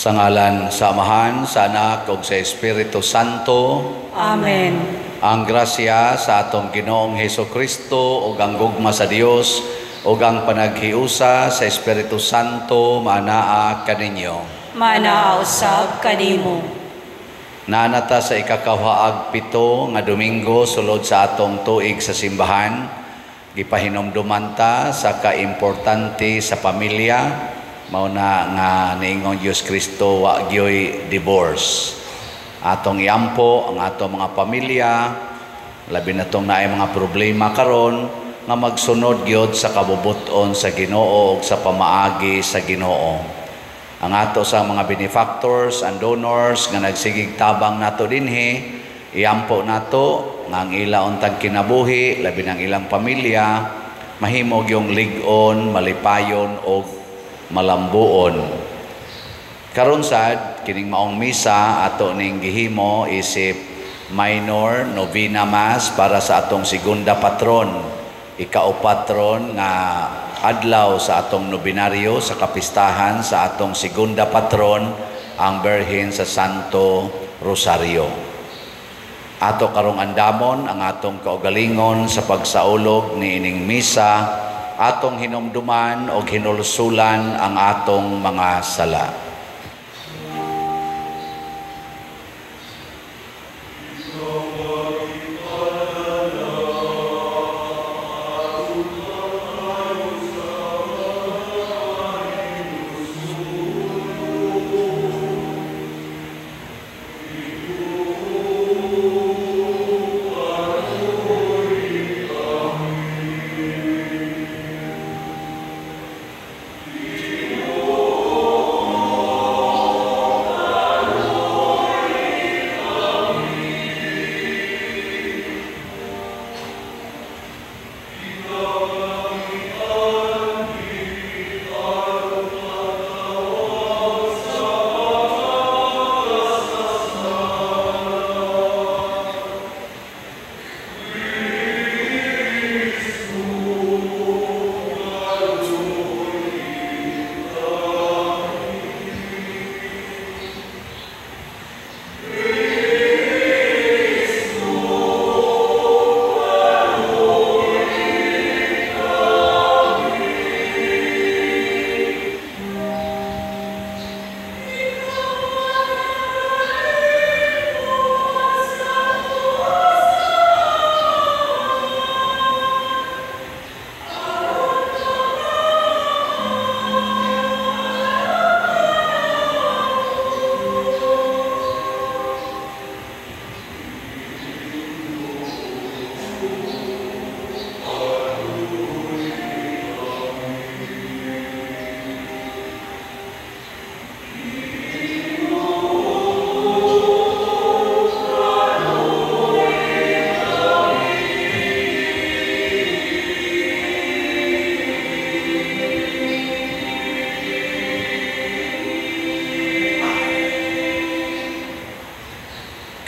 Sa ngalan sa Amahan, sa Anak ug sa Espiritu Santo. Amen. Ang grasya sa atong Ginoong Heso Kristo ug ang gugma sa Dios ug ang panaghiusa sa Espiritu Santo maanaa kaninyo. Maanaa usab kanimo. Naanata sa ikakahaag 7 nga Domingo sulod sa atong tuig sa simbahan, gipahinumduman ta sa kaimportante sa pamilya. Mao na nga niingon Diyos Kristo wa gyoy divorce. Atong iampo ang atong mga pamilya, labi na tong naay mga problema karon, nga magsunod gyud sa kabubut-on sa Ginoo ug sa pamaagi sa Ginoo. Ang ato sa mga benefactors and donors nga nagsigig tabang nato dinhi, iampo nato nga ang ila untang kinabuhi, labi nang ilang pamilya, mahimo gyung lig-on, malipayon og malambuon. Karon sad kining maong misa ato ning gihimo isip minor novena mass para sa atong segunda patron, ikaupatron nga adlaw sa atong nobenaryo sa kapistahan sa atong segunda patron, ang Birhen sa Santo Rosario. Ato karong andamon ang atong kaugalingon sa pagsaulog niining misa, atong hinumduman og hinulsulan ang atong mga sala.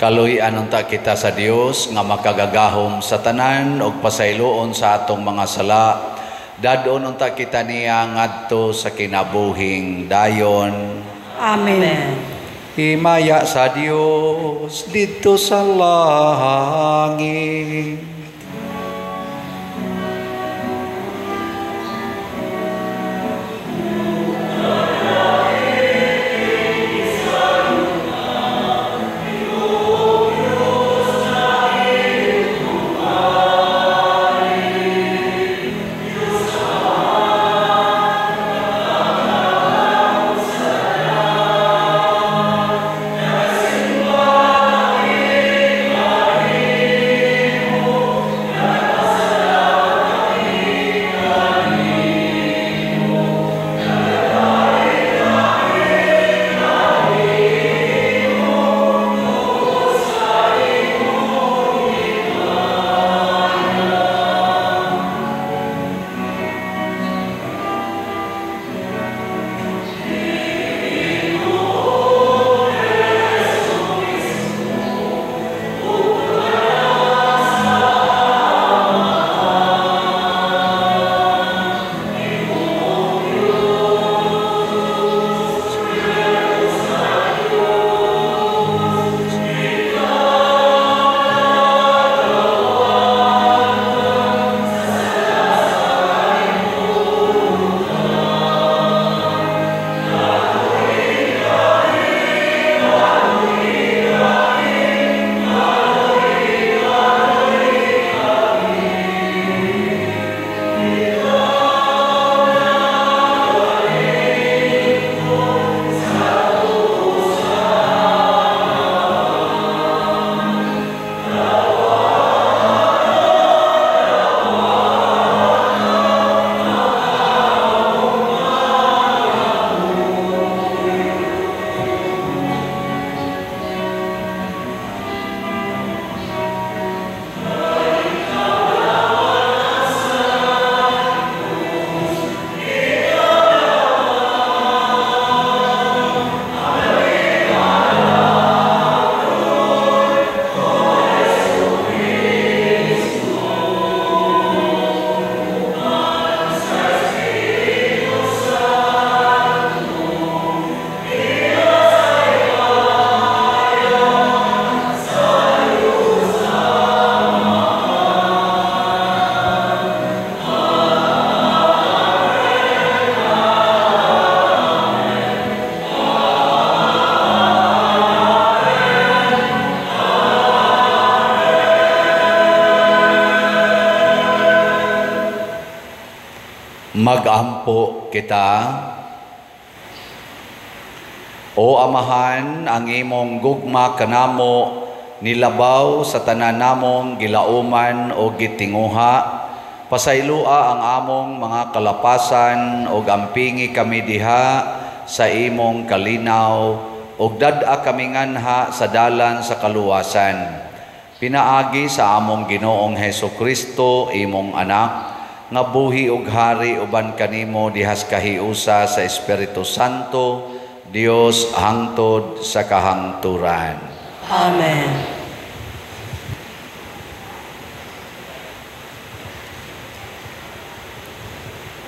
Kaluy-an unta kita sa Dios nga makagagahom sa tanan ug pasayloon sa atong mga sala. Dadon unta kita niya ngadto sa kinabuhing dayon. Amen. Himaya sa Dios didto sa langit. Magampo kita. O Amahan, ang imong gugma kanamo nilabaw sa tanan namong gilauman o gitinguha. Pasayloa ang among mga kalapasan og ampingi kami diha sa imong kalinaw og dad-a kami nganha sa dalan sa kaluwasan. Pinaagi sa among Ginoong Hesus Kristo, imong anak, nga buhi ug hari uban kanimo dihas kahiusa sa Espiritu Santo, Dios hangtod sa kahangturan. Amen.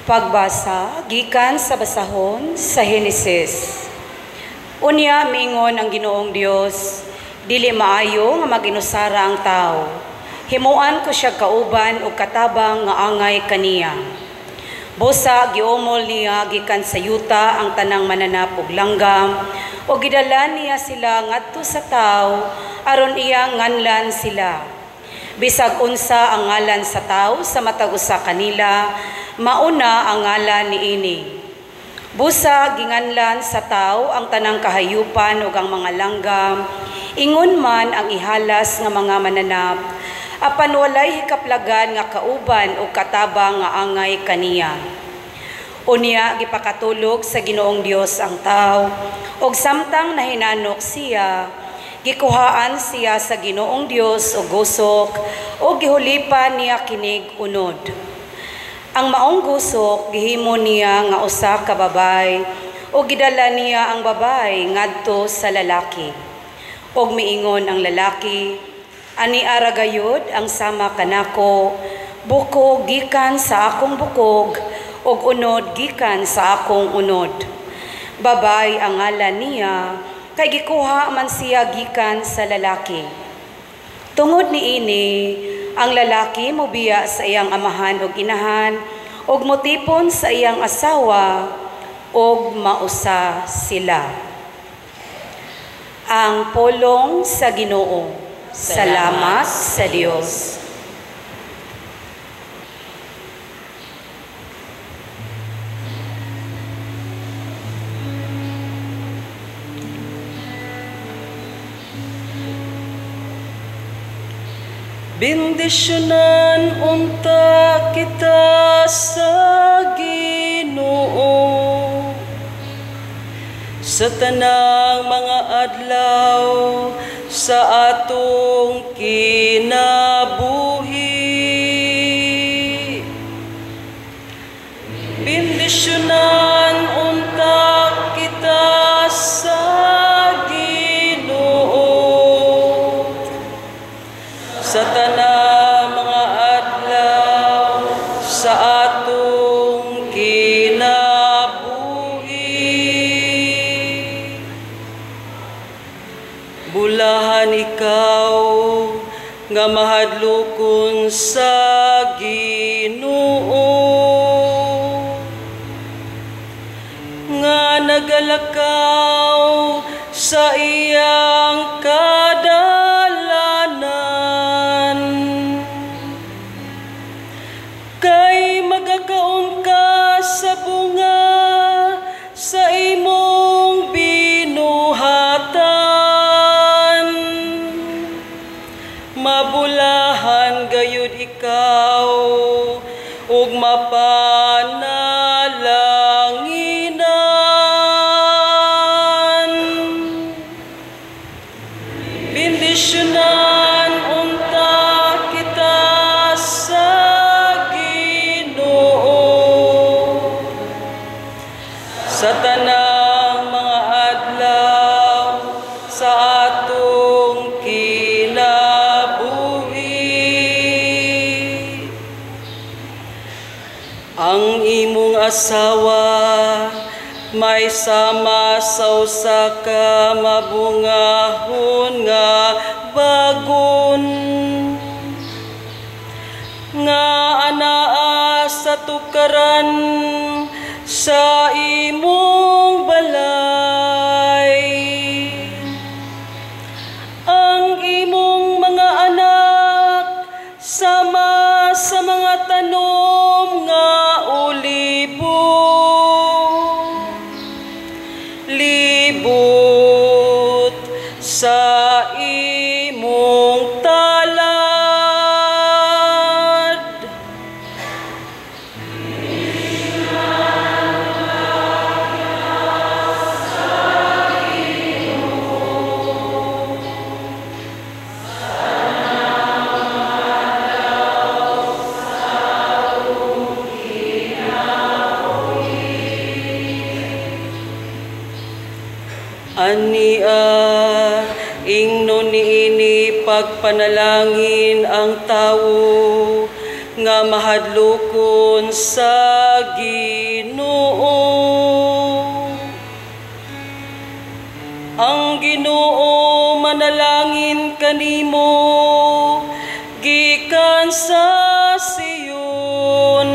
Pagbasa gikan sa basahon sa Henesis. Unya miingon ang Ginoong Dios, dili maayo nga maginusara ang tao. Himuan ko siya kauban og katabang nga angay kaniya. Busa giumol niya gikan sa yuta ang tanang mananap ug langgam, ug gidala niya sila ngadto sa tawo aron iya nganlan sila. Bisag unsa ang ngalan sa tawo sa matag usa kanila, mauna ang ngalan niini. Busa ginganlan sa tawo ang tanang kahayupan ug ang mga langgam, ingon man ang ihalas nga mga mananap, apan walay hikaplagan nga kauban o katabang nga angay kaniya. Unya gipakatulog sa Ginoong Dios ang tawo, ug samtang nahinanok siya, gikuhaan siya sa Ginoong Dios og gusok, ug gihulipan niya kinig unod. Ang maong gusok gihimo niya nga usa ka babay, ug gidala niya ang babay ngadto sa lalaki. Ug miingon ang lalaki, ani ara gayud ang sama kanako, bukog gikan sa akong bukog, ug unod gikan sa akong unod. Babay ang ngalan niya, kay gikuha man siya gikan sa lalaki. Tungod niini, ang lalaki mobiya sa iyang amahan ug inahan, ug motipon sa iyang asawa, ug mausa sila. Ang polong sa Ginoo. Salamat sa Dios. Bendisyonan unta kita sa Ginoo sa tanang mga adlaw sa atong kinabuhi. Bendisyonan unta kita sa Ginoo sa tanang mga adlaw sa atong kinabuhi. Bulahan ikaw nga mahadlokon sa Ginoo, nga nagalakaw sa iyang kadalanan. Kay magakaon ka sa bunga sa imong binuhatan. Mabulahan gayud ikaw ug mapanalanginan. Bendisyonan unta kita sa Ginoo sa tanang mga adlaw sa atong kinabuhi. Ang imong asawa may sama sa usa ka mabungahon nga bagon, nga anaa sa tukaran sa imong balay. Ang imong mga anak sama sa mga tanom nga olibo, Ania, ingnon niini pagpanalangin ang tawo nga mahadlokon sa Ginoo. Ang Ginoo manalangin kanimo gikan sa Sion.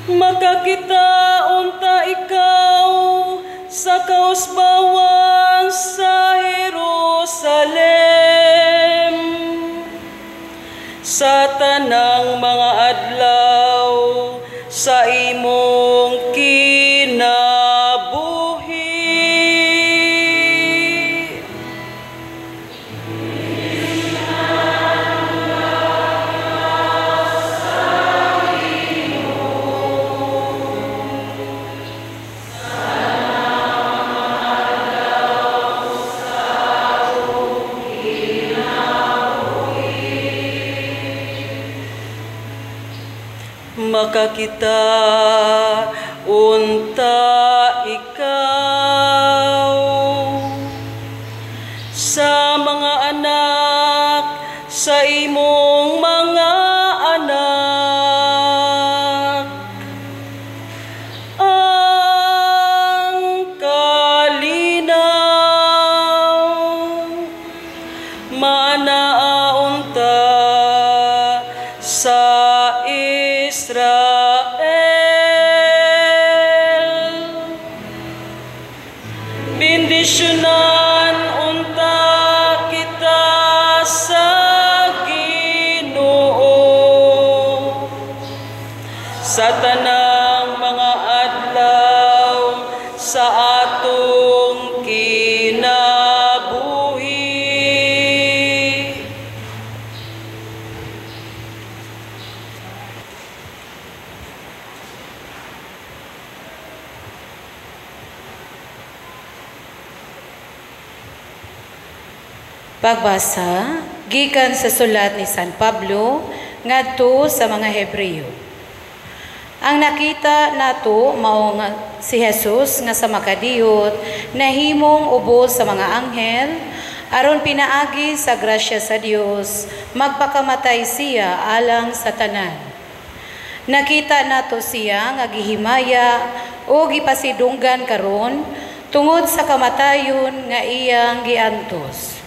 Makakita unta ikaw sa kausbawan sa Jerusalem, sa tanang mga adlaw sa imong kinabuhi. Makakita unta ikaw sa mga anak, sa imong mga anak. Ang kalinaw manaa unta sa Israel. Bendisyonan unta kita sa Ginoo sa tanang mga adlaw sa atong kinabuhi. Pagbasa gikan sa sulat ni San Pablo ngadto sa mga Hebreo. Ang nakita nato mao nga si Jesus nga sa makadiyot nahimong ubos sa mga anghel aron pinaagi sa grasya sa Dios magpakamatay siya alang sa tanan. Nakita nato siya nga gihimaya o gipasidunggan karon tungod sa kamatayon nga iyang giantos.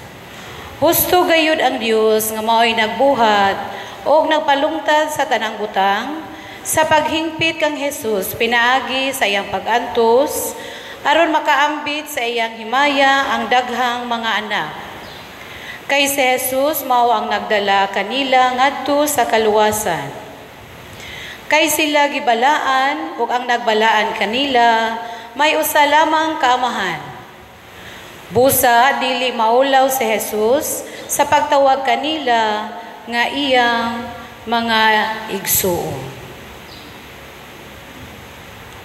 Husto gayud ang Dios nga maoy nagbuhat og nagpalungtad sa tanang butang sa paghingpit kang Jesus pinaagi sa iyang pag-antos aron makaambit sa iyang himaya ang daghang mga anak. Kay si Jesus mao ang nagdala kanila ngadto sa kaluwasan. Kay sila gibalaan ug ang nagbalaan kanila may usa lamang kaamahan. Busa dili maulaw si Jesus sa pagtawag kanila nga iyang mga igsuon.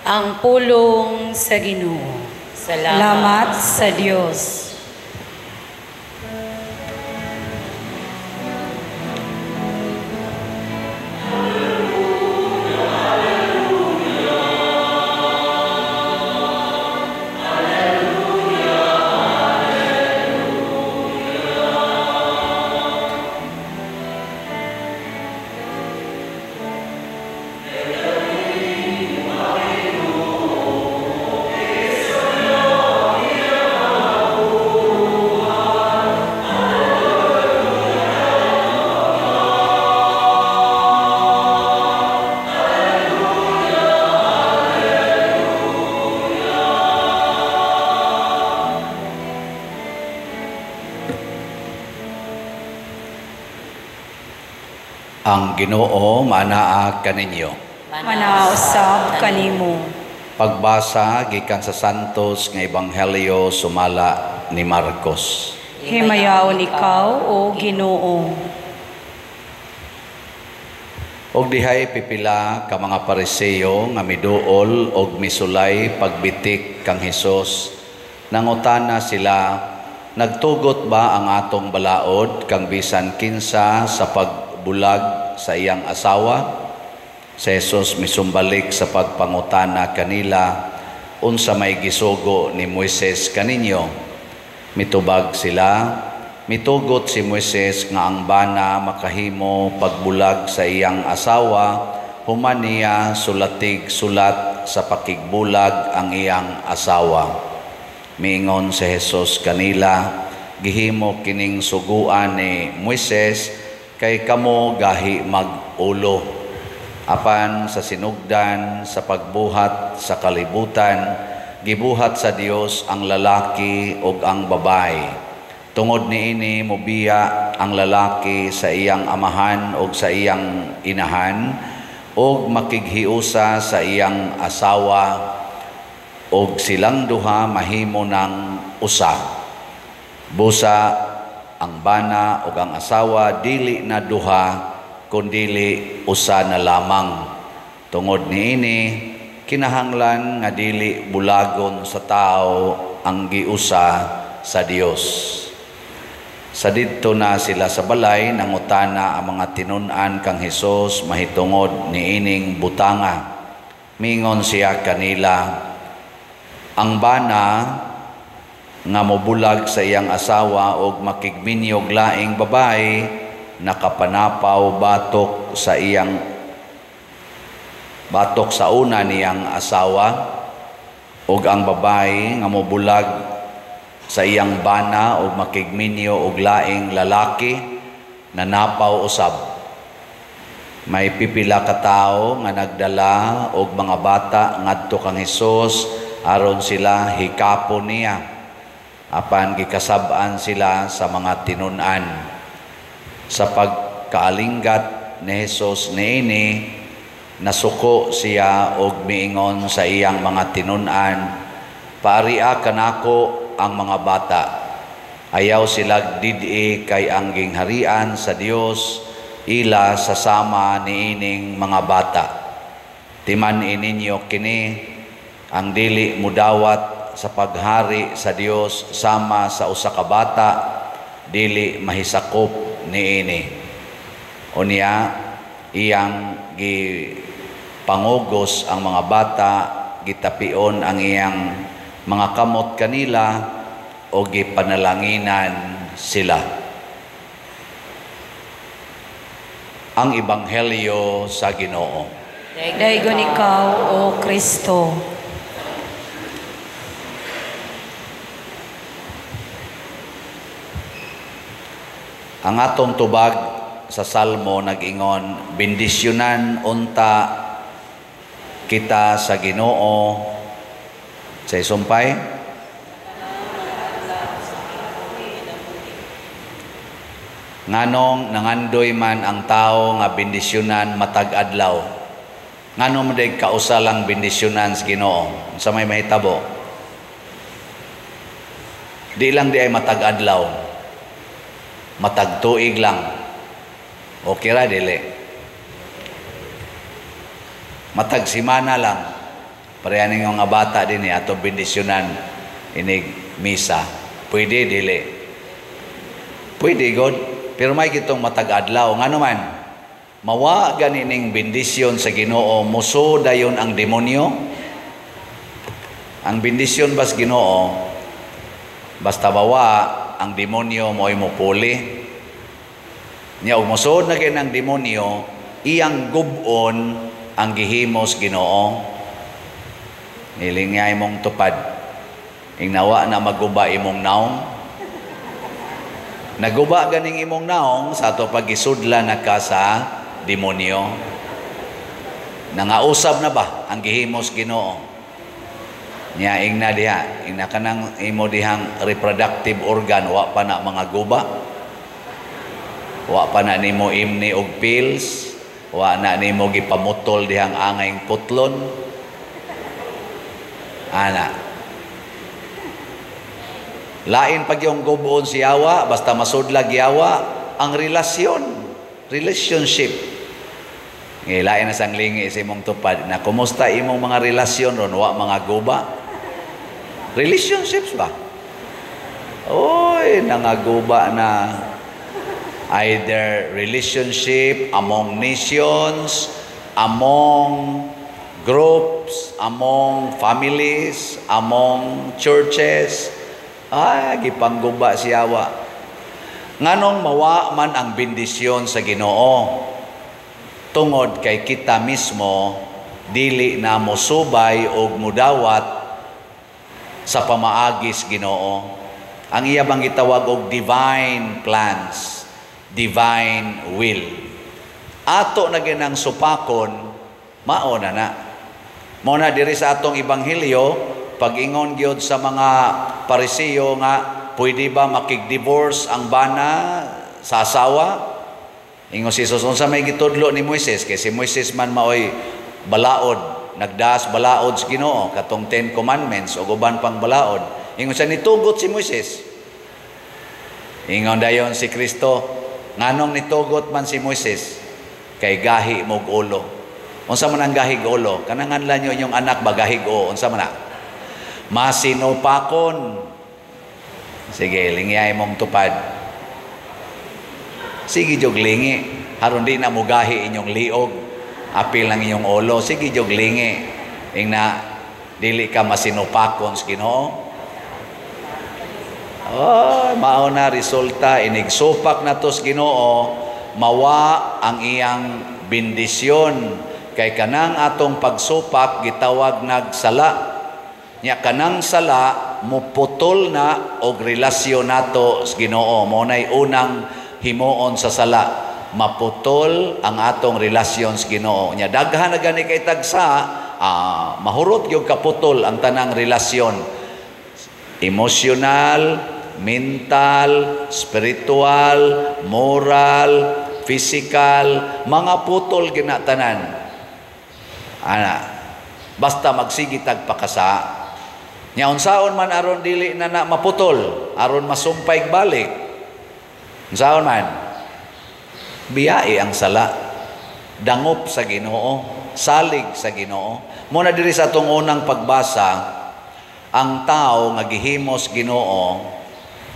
Ang pulong sa Ginoo. Salamat sa Dios. Ang Ginoo manaa kaninyo. Manaa usab kanimo. Pagbasa gikan sa Santos nga Ebanghelyo sumala ni Marcos. Himayaon ikaw o Ginoo. Og dihay pipila ka mga Pariseo nga miduol og misulay pagbitik kang Hesus. Nangutana sila, nagtugot ba ang atong balaod kang bisan kinsa sa pagbulag sa iyang asawa? Si Jesus misumbalik sa pagpangutana kanila, "Unsa may gisugo ni Moises kaninyo?" Mitubag sila, "Mitugot si Moises nga ang bana makahimo pagbulag sa iyang asawa, human niya sulatig sulat sa pakigbulag ang iyang asawa." Miingon si Jesus kanila, "Gihimo kining suguan ni Moises kay kamo gahi mag-ulo. Apan sa sinugdan sa pagbuhat sa kalibutan, gibuhat sa Dios ang lalaki ug ang babae. Tungod niini mobiya ang lalaki sa iyang amahan ug sa iyang inahan ug makighiusa sa iyang asawa, ug silang duha mahimo ng usa. Busa ang bana ug ang asawa dili na duha, kundili usa na lamang. Tungod niini kinahanglan nga dili bulagon sa tao ang giusa sa Dios." Sa didto na sila sa balay, nangutana ang mga tinun-an kang Hesus mahitungod niining butanga. Mingon siya kanila, "Ang bana nga mobulag sa iyang asawa og makigminyog laing babae, nakapanapaw batok sa iyang batok sa una niyang asawa, ug ang babae nga mobulag sa iyang bana og makigminyo og laing lalaki, nanapaw usab. May pipila ka tawo nga nagdala og mga bata ngadto kang Hesus aron sila hikapon niya, apan gikasab-an sila sa mga tinun-an. Sa pagkaalinggat ni Hesus niini, nasuko siya og miingon sa iyang mga tinun-an, "Paaria kanako ang mga bata. Ayaw silag didi kay ang gingharian sa Dios ila sasama niining mga bata. Timan ininyo kini, ang dili mudawat sa paghari sa Dios sama sa usa ka bata, dili mahisakop niini." Unya iyang gipangugos ang mga bata, gitapion ang iyang mga kamot kanila o gipanalanginan sila. Ang Ebanghelyo sa Ginoo. Daygon ikaw, O Kristo. Ang atong tubag sa Salmo nag-ingon, bendisyonan unta kita sa Ginoo sa isumpay. Nganong nangandoy man ang tao nga bendisyonan matag adlaw? Nganong man kausa lang bendisyonan sa Ginoo? Sa may mahitabo? Di lang di ay matag adlaw, matag tuig lang. Okay ra dili? Matag simana lang. Pareha ning mga bata dinhi ato bendisyonan inig misa. Pwede dili? Pwede god, pero may gitong matag adlaw. Ngano man? Mawa gani ning bendisyon sa Ginoo, muso dayon ang demonyo. Ang bendisyon bas Ginoo, basta bawa ang demonyo mo'y mupuli. Nya og mosod na kay ang demonyo, iyang gub-on ang gihimos Ginoo. Nilingay imong tupad. Ingnawa na maguba imong naong. Naguba ganing imong naong sa ato pagisudla na ka sa demonyo. Nangausab na ba ang gihimos Ginoo? Nya ingna diha, ingna kanang imo dihang reproductive organ wa pa na mga guba. Wa pa na nimo imni og pills, wa na nimo gipamutol dihang angayng putlon. Ana. Lain pag yung guboon si yawa, basta masudlag yawa, ang relasyon, relationship. Lain na sang lingi sa imong tupad, na kumusta imong mga relasyon ron, wa mga guba? Relationships ba? Oy, nangaguba na. Either relationship among nations, among Groups, among families, among churches. Ay, gipangguba si Yawa. Nganong mawa man ang bendisyon sa Ginoo? Tungod kay kita mismo dili na mosubay og mudawat sa pamaagis Ginoo. Ang iya bang gitawag og divine plans, divine will. Ato na ginang supakon, mao na na. Mao na diri sa atong ebanghelyo, pag-ingon gyud sa mga Pariseo nga pwede ba makig-divorce ang bana sa asawa? Ingon si Jesus, unsa may gitudlo ni Moises? Kay si Moises man maoy balaod, nagdaas balaod sa Ginoo katong Ten Commandments ug uban pang balaod. Ingon siya, nitugot si Moises. Ingon dayon si Kristo, nganong nitugot man si Moises? Kay gahi mog ulo. Unsa man ang gahig ulo? Kanang nganlan nyo inyong anak ba gahig o? Unsa man na? Masinupakon. Sige, lingyay mong tupad. Sige, jog lingi. Aron di na mugahi inyong liog. Apil ang inyong ulo. Sige, jog lingi. Ingna, dili ka masinupakon sa Ginoo. Oh, mao na resulta, inigsupak na to sa Ginoo, mawa ang iyang bendisyon. Kay kanang atong pagsupak gitawag nagsala. Nya kanang sala muputol na og relasyon nato sa Ginoo. Mao nay unang himuon sa sala, maputol ang atong relasyon sa Ginoo. Nya daghan na gani kay tagsa, mahurot gyud kaputol ang tanang relasyon. Emotional, mental, spiritual, moral, physical, mga putol gina tanan. Ana, basta magsige tag pakasa. Nya unsaon man aron dili na na maputol, aron masumpay balik. Unsaon man? Biyai ang sala. Dangop sa Ginoo, salig sa Ginoo. Muna diri sa atong unang pagbasa, ang tao nga gihimos Ginoo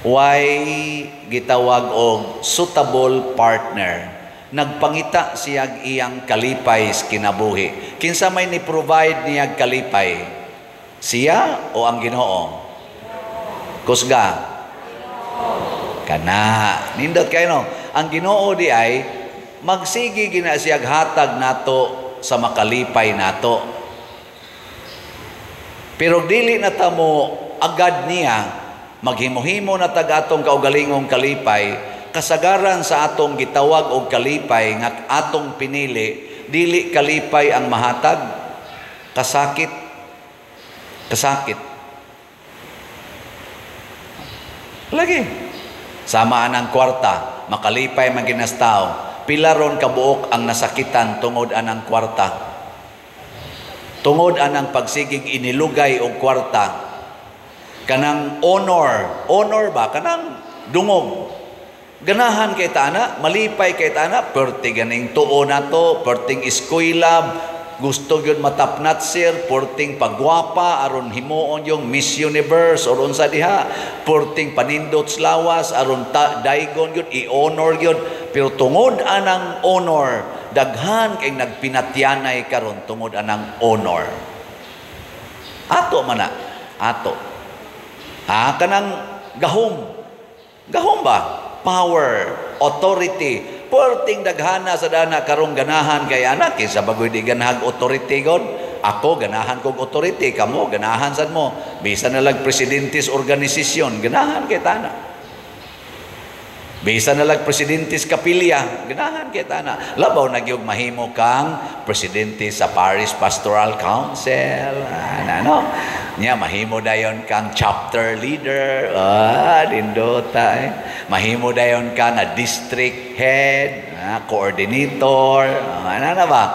way gitawag og suitable partner. Nagpangita siyag iyang kalipay sa kinabuhi. Kinsa may ni provide niyag kalipay? Siya o ang Ginoo? Kusga. Kana nindot kayo no. Ang Ginoo di ay magsige gina siyag hatag nato sa makalipay nato. Pero dili na ta mo agad niya, maghimo-himo na tag atong kaugalingong kalipay, kasagaran sa atong gitawag og kalipay nga atong pinili, dili kalipay ang mahatag, kasakit. Kasakit. Lagi. Sama anang kwarta, makalipay man ginas tao. Pila ron kabuok ang nasakitan tungod anang kwarta. Tungod anang pagsigig inilugay og kwarta. Kanang honor, honor ba? Kanang dungog. Ganahan kay ta ana, malipay kay ta ana, perti ganing tuo na to, perting eskwela, gusto yun matapnat sir, porting pagwapa, aron himuon yung Miss Universe, or unsa diha, porting panindot lawas, aron daigon yun, i-honor yun. Pero tungod anang honor, daghan kay nagpinatyanay karon tungod anang honor. Ato man na, ato. Ha, kanang gahom. Gahom ba? Power, authority. Perting daghana sa dana karong ganahan kay anak kinsa bagoy di ganahag authority god. Ako ganahan kog authority, kamo ganahan sad mo. Bisan na lag presidentes organisasyon, ganahan kay tana. Bisan na lag presidentes kapilya, ganahan kay tana. Labaw na gyud mahimo kang presidente sa Parish Pastoral Council, ano, no? Nya mahimo dayon kang chapter leader, dindota eh. Mahimo dayon kang a district head, coordinator, ano na ba?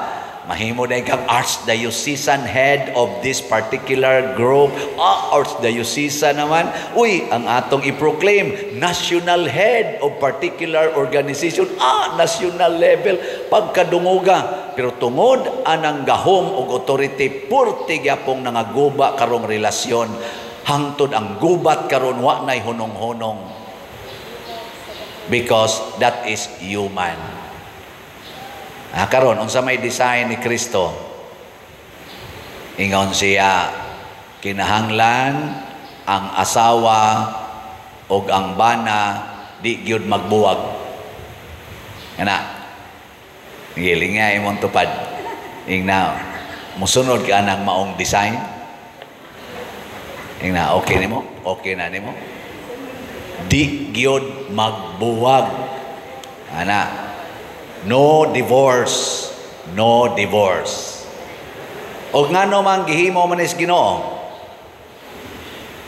Mahimo dayon kang archdiocesan head of this particular group. Archdiocesan naman. Uy, ang atong i-proclaim, national head of particular organization. National level. Pagkadunguga. Pero tungod anang gahom og authority, purti gyapong nangaguba karong relasyon. Hangtod ang gubat karon wa nay hunong-hunong. Because that is human. Karon unsa may design ni Kristo? Ingon siya, kinahanglan ang asawa og ang bana di gyud magbuwag. Kana. Giling nga imong tupad. Ingna, musunod ka nang maong design. Ingna, okay nimo? Okay na nimo? Di gyud magbuwag. Ana. No divorce, no divorce. Og ngano man gihimo man is Ginoo?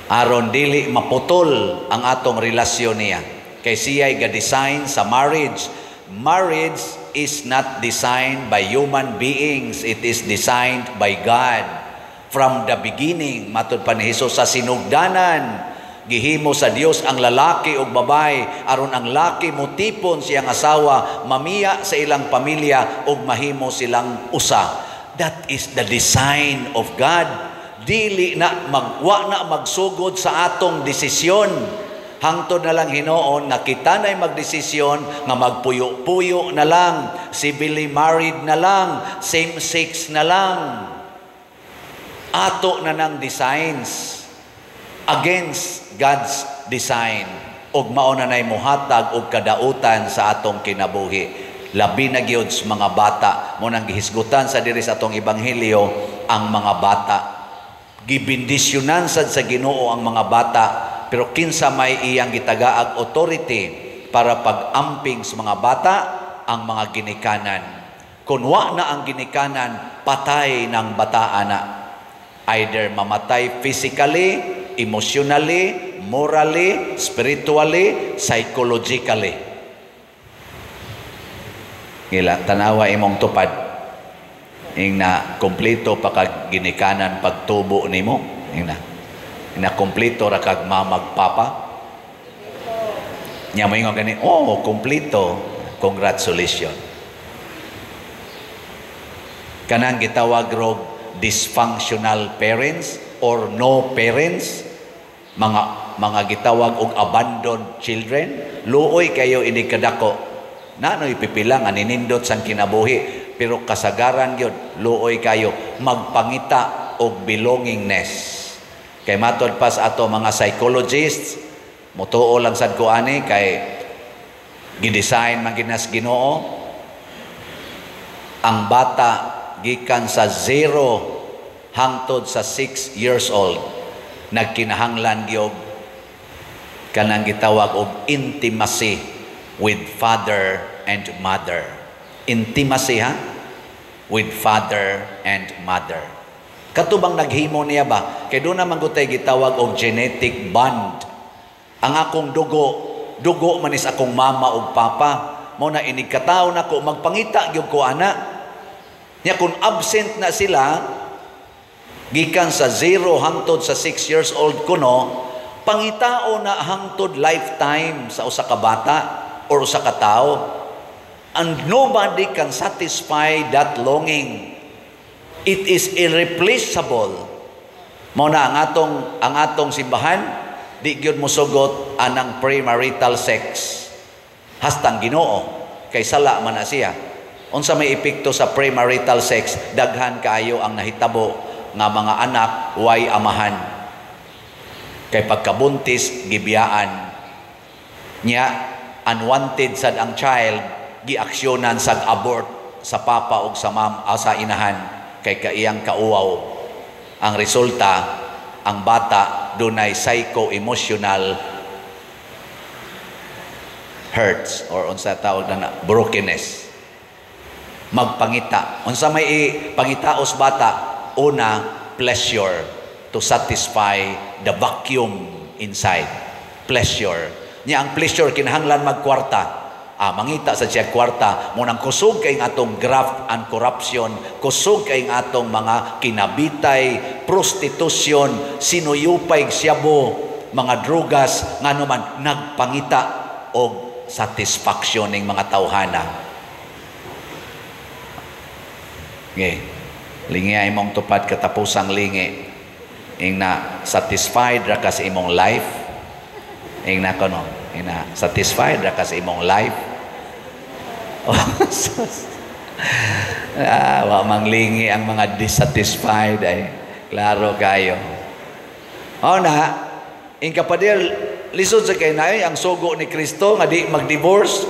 Aron dili maputol ang atong relasyon niya. Kay siya'y ga-design sa marriage. Marriage is not designed by human beings. It is designed by God. From the beginning, matud pa ni Jesus sa sinugdanan, gihimo sa Dios ang lalaki ug babae aron ang laki mutipon siyang asawa, mamiya sa ilang pamilya ug mahimo silang usa. That is the design of God. Dili na magwa na magsugod sa atong desisyon. Hangtod na lang hinuon nga kita na'y magdesisyon nga magpuyo-puyo na lang, civilly married na lang, same sex na lang. Ato na ng designs against God's design ug mao na nay mohatag og kadautan sa atong kinabuhi. Labi na gyud sa mga bata mo nang gihisgutan sa diri sa atong ebanghelyo ang mga bata. Gibendisyonan sad sa Ginoo ang mga bata, pero kinsa may iyang gitagaag authority para pag-amping sa mga bata? Ang mga ginikanan. Kung wa na ang ginikanan, patay ng bataan na. Either mamatay physically, emotionally, morally, spiritually, psychologically. Ngila, tanawa imong tupad. Ing na kompleto pa kag ginikanan pagtubo nimo. Ing na. Ing na kompleto ra kag mamag papa. Nya mo ingon gani, "Oh, kompleto. Congratulations." Kanang gitawag rog dysfunctional parents or no parents, mga gitawag og abandoned children, luoy kayo ini kadako. Nanoy pipila nga ninindot sang kinabuhi, pero kasagaran gyud luoy kayo magpangita og belongingness. Kay matod pa sa ato mga psychologists, mutuo lang sad ko ani kay gidesign man ginas Ginoo ang bata gikan sa 0 hangtod sa 6 years old nagkinahanglan gyud kanang gitawag og intimacy with father and mother. Intimacy ha? With father and mother. Katubang naghimo niya ba? Kay doon naman gutay gitawag og genetic bond. Ang akong dugo, dugo man is akong mama ug papa. Mo na inig katawo nako magpangita gyud ko ana. Nya kung absent na sila gikan sa 0 hangtod sa 6 years old kuno, pangitao na hangtod lifetime sa usa ka bata or usa ka tawo. And nobody can satisfy that longing. It is irreplaceable. Mao na ang atong simbahan di gyud mosugot anang premarital sex. Hastang Ginoo kay sala man na siya. Unsa may epekto sa premarital sex? Daghan kaayo ang nahitabo nga mga anak way amahan. Kay pagkabuntis gibiyaan. Nya unwanted sad ang child, giaksyonan sa abort sa papa ug sa mam sa inahan kay kaiyang kauwaw. Ang resulta, ang bata dunay psycho-emotional hurts or unsa tawag na brokenness. Magpangita. Unsa may pangitaos bata? Una, pleasure to satisfy the vacuum inside. Pleasure. Nya ang pleasure kinahanglan magkwarta. Mangita sa siya kwarta mo nang kusog kay atong graft and corruption, kusog kay atong mga kinabitay, prostitution, sinuyupay siyabo, mga drogas, ngano man nagpangita og satisfaction ning mga tawhana. Okay. Lingi ay imong tupad katapusang lingi. Ing na satisfied ra ka sa imong life. Ing na kono, ing na satisfied ra ka sa imong life. Oh, sus. Ah, wa manglingi ang mga dissatisfied ay. Klaro kayo. O na, ingkapadir, lisod sa kay naay ang sugo ni Kristo nga di mag-divorce,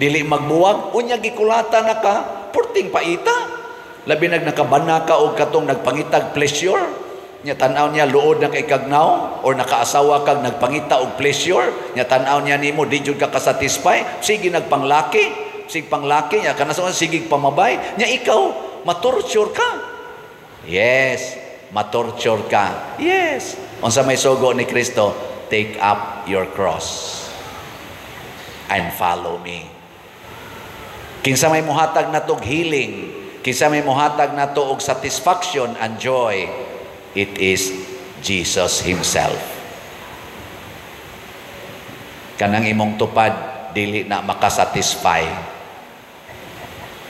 dili magbuwag, unya gikulata na ka, purting paita. Labi nag nakabana ka og katong nagpangitag pleasure. Nya tan-aw niya luod na kay kagnaw or nakaasawa kag nagpangita og pleasure, nya tan-aw niya nimo di jud ka kasatisfy, sige nagpanglaki, sige panglaki nya kana sa sige pamabay, nya ikaw matorture ka. Yes, matorture ka. Yes. Unsa may sugo ni Kristo? Take up your cross and follow me. Kinsa may muhatag nato og healing, kinsa may muhatag nato og satisfaction and joy, it is Jesus himself. Kanang imong tupad dili na makasatisfy.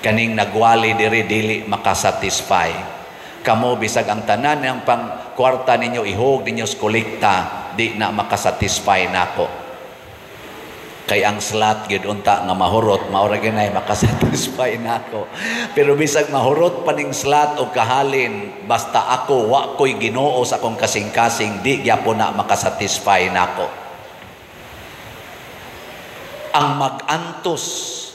Kaning nagwali diri dili makasatisfy. Kamo bisag ang tanan ng pang kwarta ninyo ihog ninyo sa kolekta, di na makasatisfy nako. Kay ang slot gyud unta nga mahurot, mao ra gyud makasatisfy nako. Pero bisag mahurot pa ning slot og kahalin, basta ako wa ko'y Ginoo sa akong kasing-kasing, di gyapon na makasatisfy nako. Ang mag-antos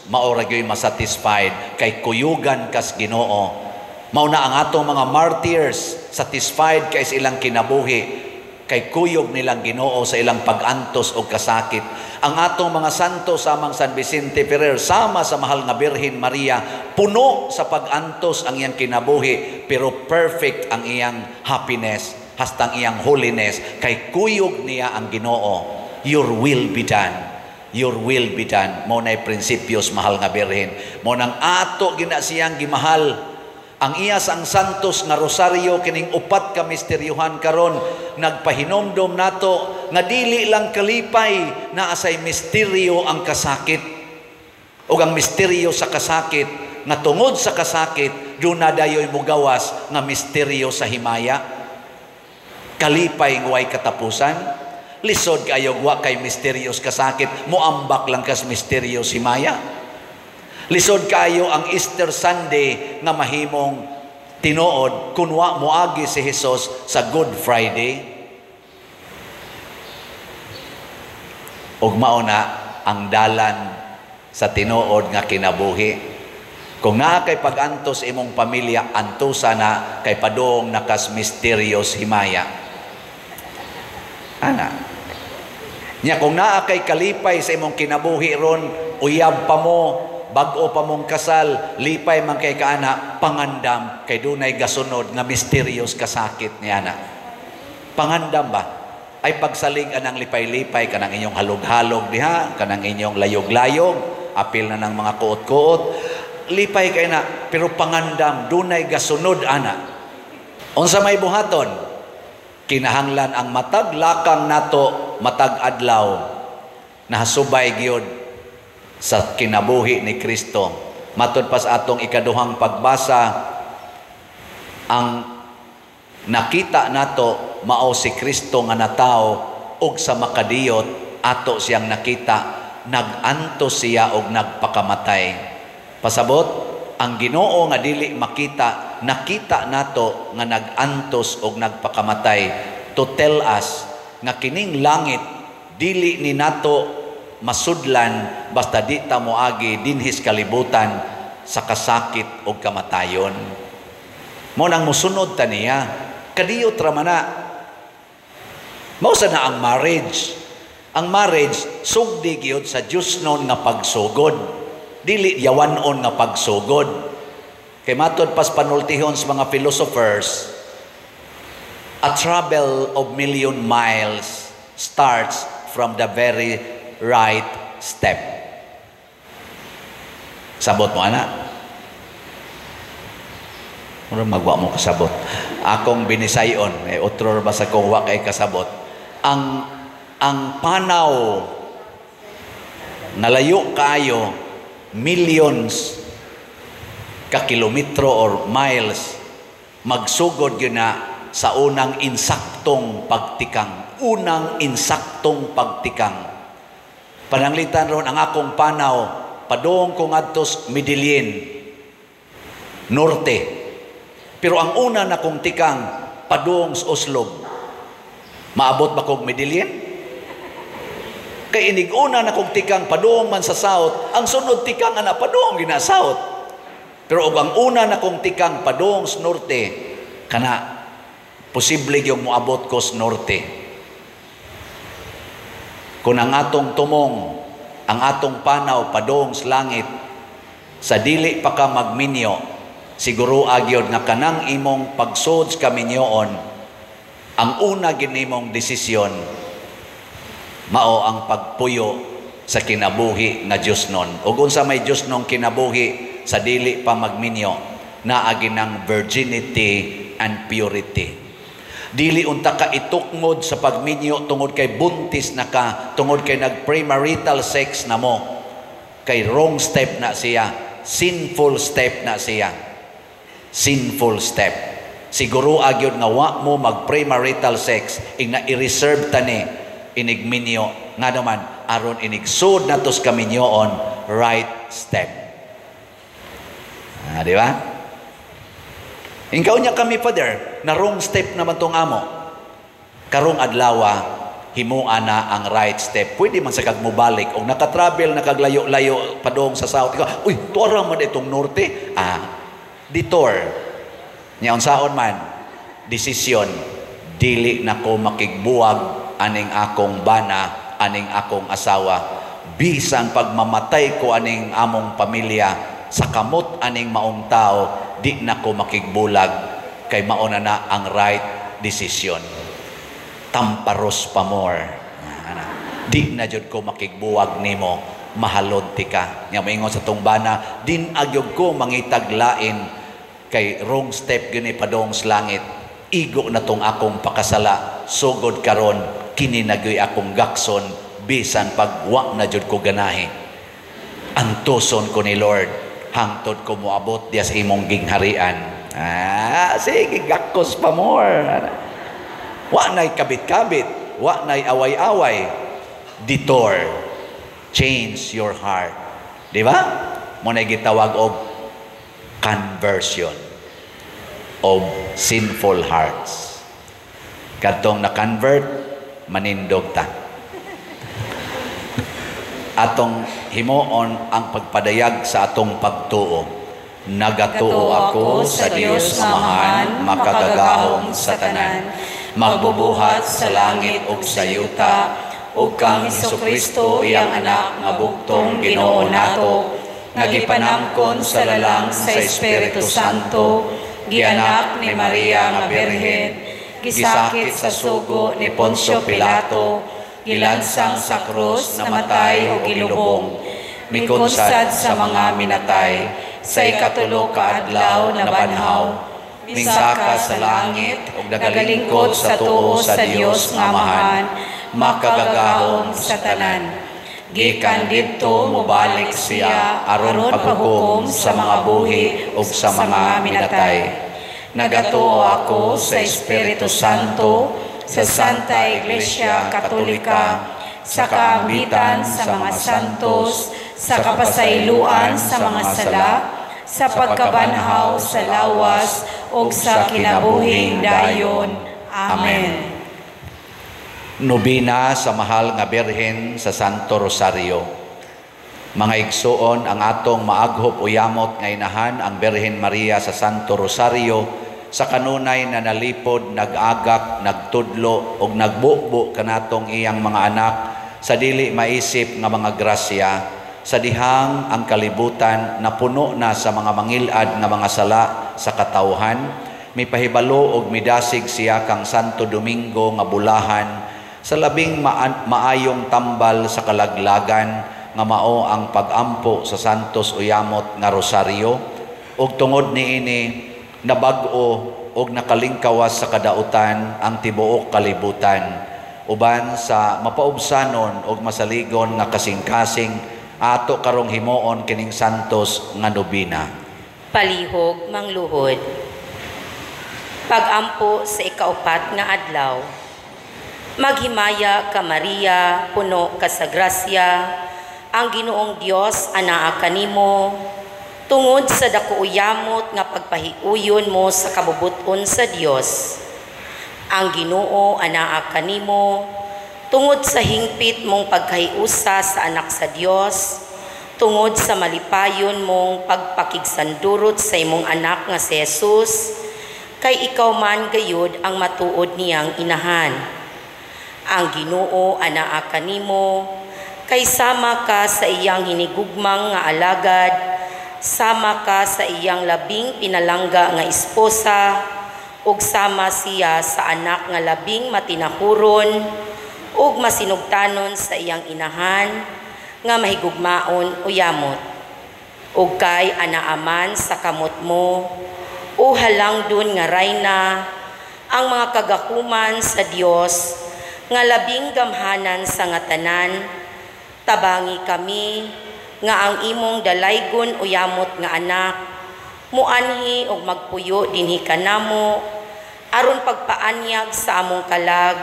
mao ra gyud masatisfied kay kuyugan kas Ginoo. Mao na ang atong mga martyrs, satisfied kay sa ilang kinabuhi kay kuyog nilang Ginoo sa ilang pag-antos og kasakit. Ang atong mga santo samang San Vicente Ferrer sama sa mahal nga Birhen Maria, puno sa pag-antos ang iyang kinabuhi, pero perfect ang iyang happiness hastang iyang holiness kay kuyog niya ang Ginoo. Your will be done. Your will be done. Mao nay prinsipyos, mahal nga Birhen. Mao nang ato gina siyang gimahal. Ang iya sa ang santos nga rosaryo, kining upat ka misteryuhan karon, nagpahinomdom nato nga dili lang kalipay, naa say misteryo ang kasakit. Ug ang misteryo sa kasakit nga tungod sa kasakit duna dayoy mugawas nga misteryo sa himaya. Kalipay nga way katapusan. Lisod kayo wa kay misteryos kasakit, moambak lang kas misteryos himaya. Lisod kayo ang Easter Sunday nga mahimong tinuod kun wa moagi si Hesus sa Good Friday. Ug mao na ang dalan sa tinuod nga kinabuhi. Kung naa kay pag-antos imong pamilya, antosa na kay padung nakas misteryos himaya. Ana. Nya kung naa kay kalipay sa imong kinabuhi ron, uyab pa mo, bag-o pa mong kasal, lipay man kay kaana, pangandam kay dunay gasunod nga misteryos kasakit niya na. Pangandam ba? Ay pagsalig anang lipay-lipay kanang inyong halog-halog diha, kanang inyong layog-layog, apil na ng mga kuot-kuot, lipay kay na, pero pangandam dunay gasunod ana. Unsa may buhaton? Kinahanglan ang matag lakang nato matag adlaw nahasubay gyud sa kinabuhi ni Kristo. Matud pa sa atong ikaduhang pagbasa, ang nakita nato mao si Kristo nga natawo ug sa makadiyot ato siyang nakita, nag-antos siya og nagpakamatay. Pasabot, ang Ginoo nga dili makita, nakita nato nga nag-antos og nagpakamatay to tell us nga kining langit dili ni nato masudlan basta di ta moagi dinhis kalibutan sa kasakit og kamatayon. Mao nang mosunod ta niya, kadiyot ra man na. Mao sa na ang marriage. Ang marriage sugdi gyud sa Diosnon nga pagsugod, dili yawanon nga pagsugod. Kay matod pas panultihon sa mga philosophers, a travel of million miles starts from the very right step. Sabot mo, ana? Mura magwa mo kasabot. Akong binisayon, eh, otro ba sa kong wa kay kasabot. Ang panaw nalayo kaayo, millions ka kilometro or miles, magsugod gyud na sa unang insaktong pagtikang. Unang insaktong pagtikang. Pananglitan ron ang akong panaw, padung ko ngadtos Medellin. Norte. Pero ang una na kong tikang padung sa Oslob, maabot ba kog Medellin? Kay inig una na kong tikang padung man sa south, ang sunod tikang ana padung gina south. Pero og ang una na kong tikang padung sa norte, kana posible yung moabot ko sa norte. Kung ang atong tumong, ang atong panaw padung sa langit, sa dili pa ka magminyo, siguro agyod nga kanang imong pagsod sa kaminyoon, ang una ginimong desisyon mao ang pagpuyo sa kinabuhi nga Dios nun. Ug unsa may Dios nung kinabuhi sa dili pa magminyo, naagi ng virginity and purity. Dili unta ka itukmod sa pagminyo tungod kay buntis na ka, tungod kay nag-premarital sex na mo. Kay wrong step na siya, sinful step na siya. Sinful step. Siguro agyod nga wa mo mag-premarital sex, ing na i-reserve tani inigminyo nga naman aron inigsud natos kaminyoon, right step. Ah, di ba? Ingkaw niya kami, Father, na wrong step naman tong amo. Karong adlawa, himua na ang right step. Pwede man sa kag mobalik og nakatravel nakaglayo-layo padong sa south. Ikaw, uy, tuara man itong norte. Ah, detour. Nya unsaon man desisyon, dili na ko makigbuwag aning akong bana, aning akong asawa. Bisan pagmamatay ko aning among pamilya sa kamot aning maong tao, di na ko makigbulag kay mao na na ang right decision. Tamparos pa more. Ana. Di na jud ko makigbuwag nimo, mahalon ti ka. Nya moingon sa tong bana, din agyog ko mangitag lain kay wrong step gini padong sa langit. Igo na tong akong pakasala, sugod karon kini nagyoy akong gakson bisan pag wa na jud ko ganahi. Antuson ko ni Lord hangtod ko moabot diya sa imong gingharian. Ah, sige, gakos pa more. Wa na'y kabit-kabit, wa na'y away-away. Detour. Change your heart. Di ba? Mo na gitawag og conversion of sinful hearts. Kadtong na-convert, manindog ta. Atong himuon ang pagpadayag sa atong pagtuo. Nagatuo ako sa Dios Amahan, makagagahom sa tanan, magbubuhat sa langit ug sa yuta, ug kang Hesukristo, iyang anak nga bugtong Ginoo nato, nga gipanangkon sa lalang sa Espiritu Santo, gianak ni Maria nga Birhen, gisakit sa sugo ni Poncio Pilato, gilansang sa krus, namatay o gilubong, mikonsad sa mga minatay, sa ikatulo ka adlaw nabanhaw, mingsaka sa langit ug nagalingkod sa tuo sa Dios nga Amahan, makagagahom sa tanan. Gikan didto mobalik siya aron paghukom sa mga buhi ug sa mga minatay. Nagatuo ako sa Espiritu Santo, sa Santa Iglesia Katolika, sa kaambitan sa mga santos, sa kapasayloan sa mga sala, sa pagkabanhaw sa lawas ug sa kinabuhing dayon. Amen. Nobina sa Mahal nga Birhen sa Santo Rosario. Mga igsuon, ang atong maaghop o yamot nga inahan ang Birhen Maria sa Santo Rosario sa kanunay na nalipod, nag-agak, nagtudlo ug nagbubo kanatong iyang mga anak sa dili maisip nga mga grasya, sa dihang ang kalibutan napuno na sa mga mangilad nga mga sala sa katawhan, mipahibalo og midasig siya kang Santo Domingo nga bulahan sa labing maayong tambal sa kalaglagan nga mao ang pag-ampo sa Santos Uyamot nga Rosario, ug tungod niini nabag-o og nakalingkawas sa kadautan ang tibuok kalibutan uban sa mapaubsanon og masaligon nga kasing-kasing ato karong himuon kining Santos nga nobina. Palihog mangluhod. Pag-ampo sa ikaupat nga adlaw. Maghimaya ka Maria, puno ka sa grasya, ang Ginoong Dios anaa kanimo. Tungod sa dako uyamot nga pagpahiuyon mo sa kabubuton sa Dios. Ang Ginoo anaa kanimo, tungod sa hingpit mong pagkahiusa sa anak sa Dios, tungod sa malipayon mong pagpakigsandurot sa imong anak nga si Jesus, kay ikaw man gayud ang matuod niyang inahan. Ang Ginoo anaa kanimo, kay sama ka sa iyang hinigugmang nga alagad, sama ka sa iyang labing pinalangga nga esposa, ug sama siya sa anak nga labing matinahuron ug masinugtanon sa iyang inahan nga mahigugmaon o yamot. Ug kay anaaman sa kamot mo, o halangdon nga rayna, ang mga kagahuman sa Dios nga labing gamhanan sa nga tanan, tabangi kami nga ang imong dalaygon o yamot nga anak muanhi og magpuyo dinhi kanamo aron pagpaanyag sa among kalag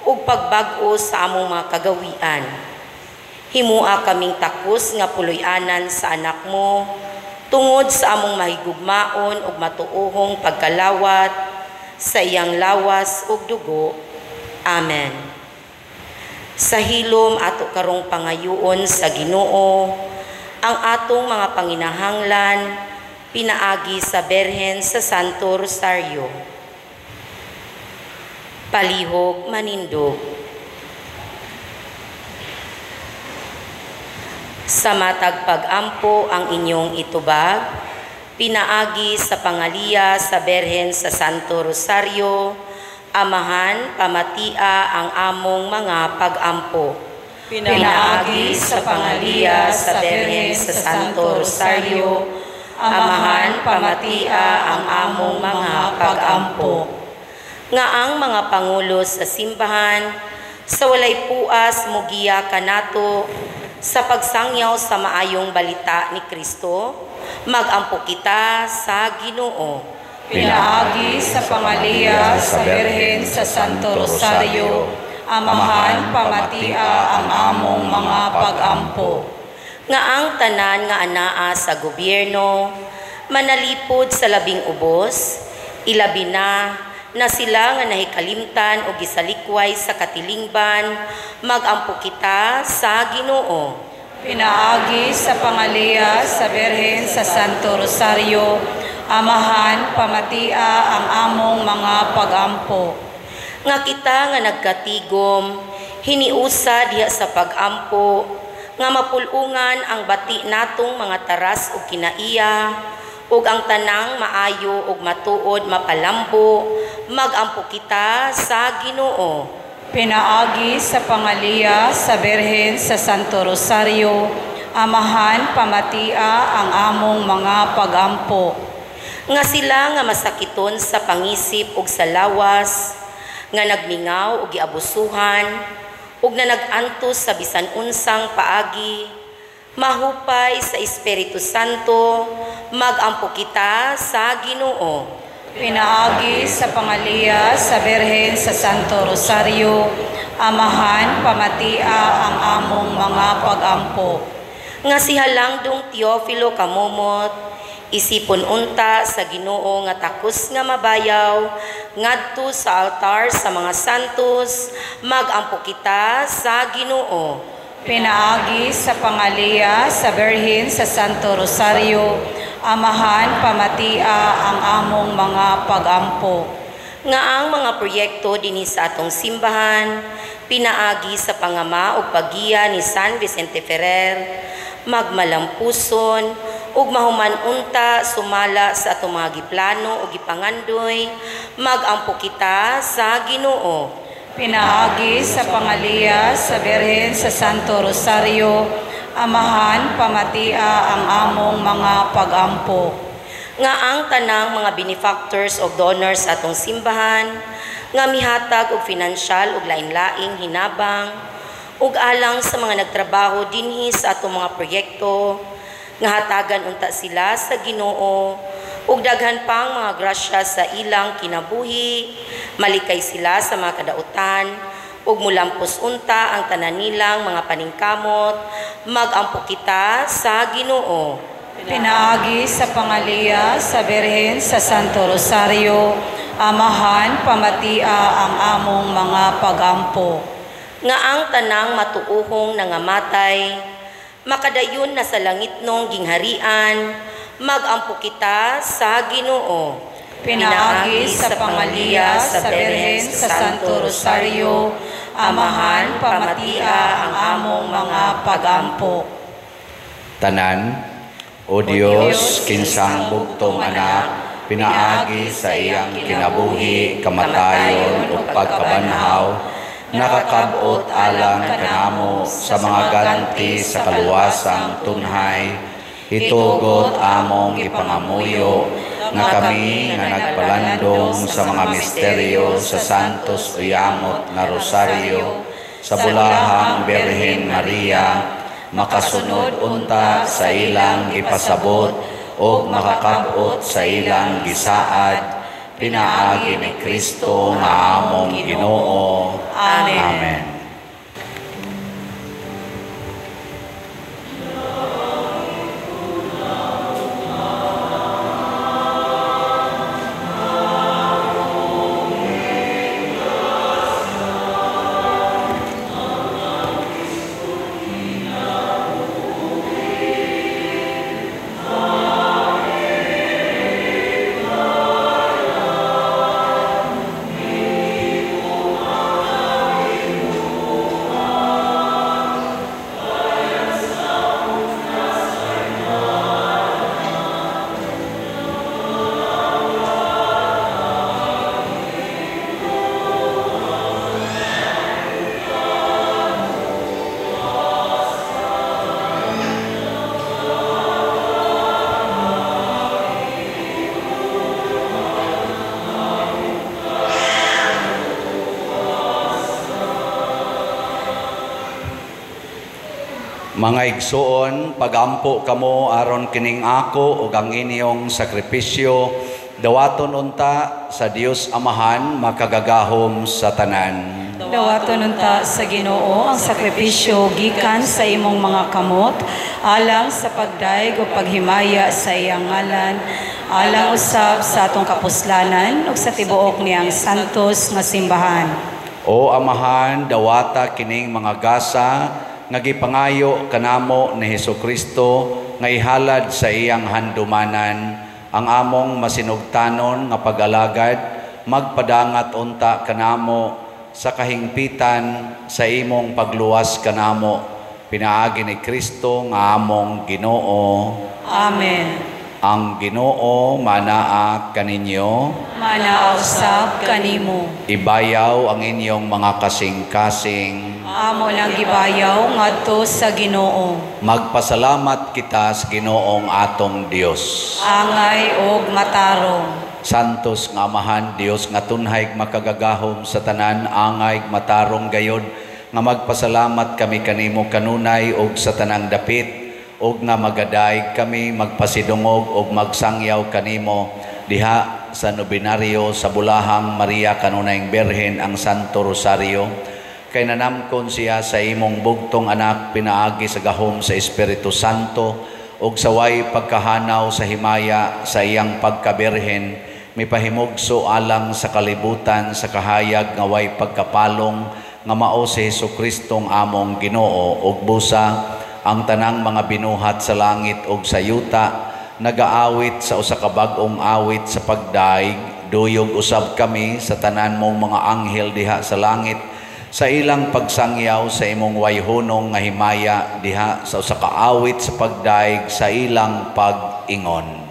ug pagbag-o sa among mga kagawian. Himua kaming takos nga puloy-anan sa anak mo tungod sa among mahigugmaon ug matuohong pagkalawat sa iyang lawas ug dugo. Amen. Sa hilom ato karong pangayuon sa Ginoo ang atong mga panginahanglan pinaagi sa Berhen sa Santo Rosario. Palihog manindog. Sa matag pag-ampo ang inyong itubag, pinaagi sa pangaliya sa Berhen sa Santo Rosario, Amahan, pamatia ang among mga pag-ampo. Pinaagi sa pangaliya sa Berhen sa Santo Rosario, Amahan, pamatia ang among mga pag-ampo. Nga ang mga pangulo sa simbahan, sa walay puas mugiya kanato, sa pagsangyaw sa maayong balita ni Kristo, magampo kita sa Ginoo. Pinaagi sa pangaliya sa Berhen sa Santo Rosario, Amahan, pamatia ang among mga pag-ampo. Nga ang tanan nga anaa sa gobyerno, manalipod sa labing ubos, ilabi na na sila nga nahikalimtan o gisalikway sa katilingban, magampo kita sa Ginoo. Pinaagi sa pangaliya sa Berhen sa Santo Rosario, Amahan, pamatia ang among mga pag-ampo. Nga kita nga nagkatigom, hiniusa diha sa pag-ampo, nga mapulungan ang bati natong mga taras ug kinaiya, ug ang tanang maayo ug matuod mapalambo, magampo kita sa Ginoo. Pinaagi sa pangaliya sa Berhen sa Santo Rosario, Amahan, pamatia ang among mga pag-ampo. Nga sila nga masakiton sa pangisip ug sa lawas, nga nagmingaw ug giabusuhan, ug na nag-antos sa bisan unsang paagi, mahupay sa Espiritu Santo, magampo kita sa Ginoo. Pinaagi sa pangaliya sa Berhen sa Santo Rosario, Amahan, pamatia ang among mga pag-ampo. Nga si halangdong Teofilo Kamomot, isipon unta sa Ginoo nga takos nga mabayaw ngadto sa altar sa mga santos, magampo kita sa Ginoo. Pinaagi sa pangaliya sa Berhen sa Santo Rosario, Amahan, pamatia ang among mga pag-ampo. Nga ang mga proyekto dinhi sa atong simbahan, pinaagi sa pangama ug paggiya ni San Vicente Ferrer, magmalampuson ug mahuman unta sumala sa atong mga giplano ug gipangandoy, magampo kita sa Ginoo. Pinaagi sa pangaliya sa Berhen sa Santo Rosario, Amahan, pamatia ang among mga pag-ampo. Nga ang tanang mga benefactors o donors sa atong simbahan, nga mihatag og finansyal ug lain-laing hinabang, ug alang sa mga nagtrabaho dinhi sa atong mga proyekto, nga hatagan unta sila sa Ginoo ug daghan pang mga grasya sa ilang kinabuhi, malikay sila sa mga kadautan, ug mulampos unta ang tanan nilang mga paningkamot, magampo kita sa Ginoo. Pinaagi sa pangaliya sa Birhen sa Santo Rosario, Amahan, pamatia ang among mga pagampo. Nga ang tanang matuohong nangamatay, makadayon na sa langitnong gingharian, magampo kita sa Ginoo. Pinaagi sa pangaliya sa Birhen sa Santo Rosario, Amahan, pamatia ang among mga pagampo. Tanan, O Dios, kinsang bugtong anak, pinaagi sa iyang kinabuhi, kamatayon ug pagkabanhaw, nakakab-ot alang kanamo sa mga ganti sa kaluwasang tunhay, itugot among gipangamuyo nga kami nga nagpalandong sa mga misteryo sa Santos Uyamot nga Rosario sa Bulahang Birhen Maria, makasunod unta sa ilang gipasabot ug makakab-ot sa ilang gisaad, pinaagi ni Kristo nga among Ginoo. Amen. Amen. Mga igsuon, pagampo kamo aron kining ako ug ang inyong sakripisyo, dawaton unta sa Dios Amahan makagagahom sa tanan. Dawaton unta sa Ginoo ang sakripisyo gikan sa imong mga kamot, alang sa pagdayeg ug paghimaya sa iyang ngalan, alang usab sa atong kapuslanan ug sa tibuok niyang santos nga simbahan. O Amahan, dawata kining mga gasa nga gipangayo kanamo ni Hesukristo nga ihalad sa iyang handumanan ang among masinugtanon nga pag-alagad, magpadangat unta kanamo sa kahingpitan sa imong pagluwas kanamo, pinaagi ni Kristo nga among Ginoo. Amen. Ang Ginoo manaa kaninyo, manaa usab kanimo. Ibayaw ang inyong mga kasing-kasing. Amo lang gibayaw ngadto sa Ginoo. Magpasalamat kita sa Ginoong atong Dios. Angay og matarong. Santos nga Amahan, Dios nga tunhay makagagahom sa tanan, angay matarong gayod nga magpasalamat kami kanimo kanunay og sa tanang dapit, og nga magadayeg kami magpasidungog og magsangyaw kanimo diha sa nobinaryo sa Bulahang Maria kanunayng Birhen ang Santo Rosario, kay nanamkon siya sa imong bugtong anak pinaagi sa gahom sa Espiritu Santo og saway pagkahanaw sa himaya sa iyang pagkabirhen, mipahimugso alang sa kalibutan sa kahayag nga way pagkapalong nga mao si Hesus-Kristong among Ginoo, ug busa ang tanang mga binuhat sa langit ug sa yuta nagaawit sa usa ka bag-ong awit sa pagdaig. Duyog usab kami sa tanan mong mga anghel diha sa langit sa ilang pagsangyaw sa imong wayhunong nga himaya diha sa usa ka awit sa pagdaig sa ilang pag-ingon.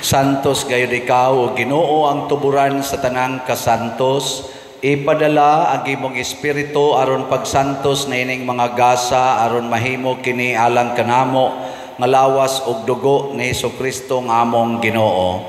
Santos gayud ikaw, o Ginoo, ang tuburan sa tanang kasantos. Ipadala ang imong espiritu aron pagsantos na ining mga gasa aron mahimo kini alang kanamo nga lawas ug dugo ni Hesukristo nga among Ginoo.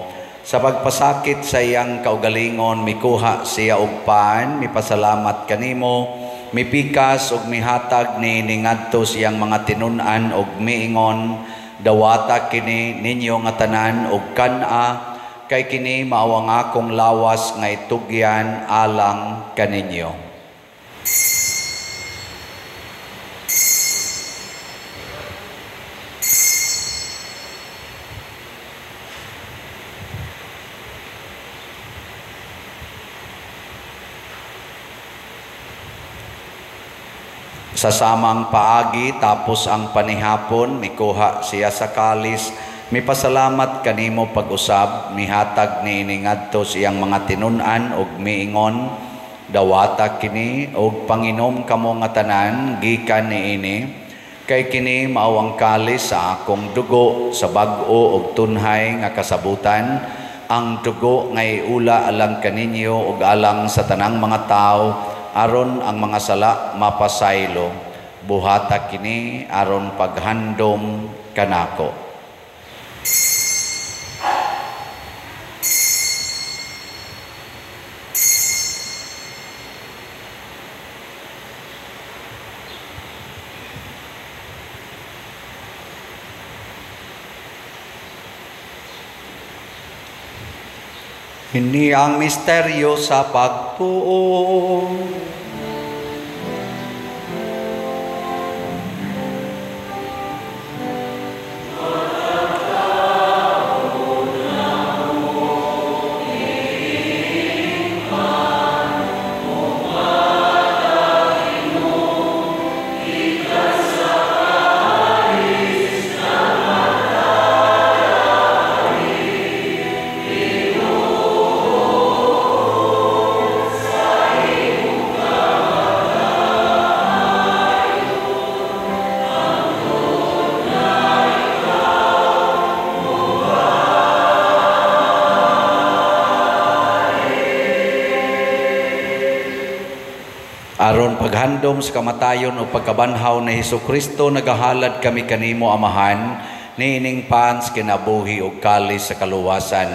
Sa pagpasakit sa iyang kaugalingon, mikuha siya og pan, mipasalamat kanimo, mipikas ug mihatag niini ngadto sa iyang mga tinun-an ug miingon, dawata kini ninyo nga tanan ug kan-a, kay kini mao ang akong lawas nga itugyan alang kaninyo. Sa samang paagi, tapos ang panihapon, mikuha siya sa kalis, mipasalamat kanimo pag-usab, mihatag niini ngadto sa iyang mga tinun-an ug miingon, dawata kini ug panginom kamo nga tanan gikan niini, kay kini mao ang kalis sa akong dugo sa bag-o ug tunhay nga kasabutan, ang dugo nga iula alang kaninyo ug alang sa tanang mga tawo aron ang mga sala mapasaylo. Buhata kini aron paghandom kanako. Ini ang misteryo sa pagtuo. Aron paghandom sa kamatayon o pagkabanhaw ni Hesukristo, nagahalad kami kanimo, Amahan, niining pans kinabuhi og kalis sa kaluwasan.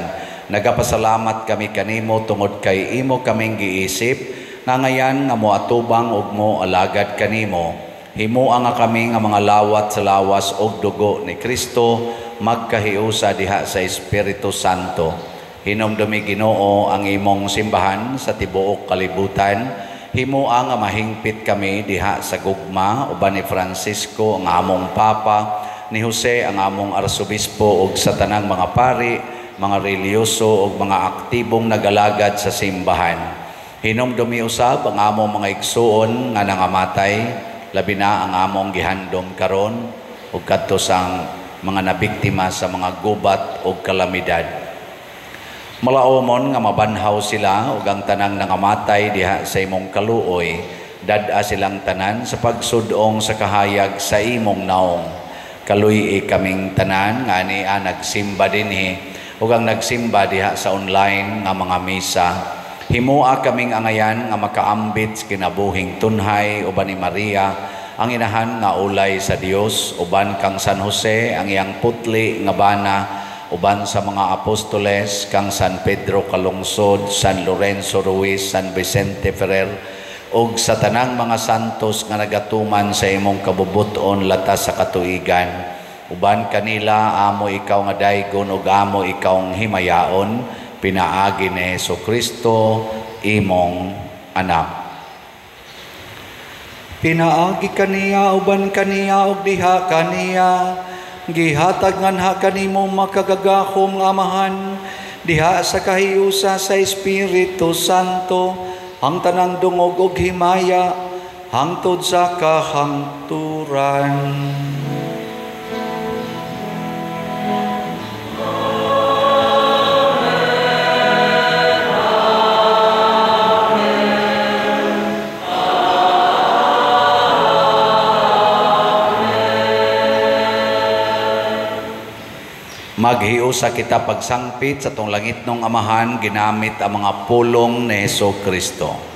Nagapasalamat kami kanimo tungod kay imo kaming giisip, nga ngayan nga moatubang ug mo alagad kanimo. Himoa nga kami nga mga lawat sa lawas og dugo ni Kristo, magkahiusa diha sa Espiritu Santo. Hinumdumi, Ginoo, ang imong simbahan sa tibuok kalibutan. Himoa nga mahingpit kami diha sa gugma uban ni Francisco ang among Papa, ni Jose ang among Arsobispo ug sa tanang mga pari, mga relihiyoso ug mga aktibong nagalagad sa simbahan. Hinumdumi usab ang among mga igsuon nga nangamatay, labi na ang among gihandom karon ug kadto sang mga nabiktima sa mga gubat ug kalamidad. Malaomon nga mabanhaw sila ug ang tanang nangamatay diha sa imong kaluoy, dad-a silang tanan sa pagsudong sa kahayag sa imong naong. Kaluy-i kaming tanan nga ania nagsimba dinhi ug ang nagsimba diha sa online nga mga misa. Himoa kaming angayan nga makaambit sa kinabuhing tunhay uban ni Maria ang inahan nga ulay sa Dios, uban kang San Jose ang iyang putli nga bana, uban sa mga apostoles kang San Pedro Calungsod, San Lorenzo Ruiz, San Vicente Ferrer, ug sa tanang mga santos nga nagatuman sa imong kabubut-on latas sa katuigan. Uban kanila amo ikaw nga daygon ug amo ikaw himayaon, pinaagi ni Hesukristo imong anak. Pinaagi kaniya, uban kaniya ug diha kaniya, gihatag nganha kanimo makagagahom nga Amahan, diha sa kahiusa sa Espiritu Santo, ang tanang dungog ug himaya hangtod sa kahangturan. Maghiusa kita pagsangpit sa tong langitnong Amahan ginamit ang mga pulong ni Hesus Kristo.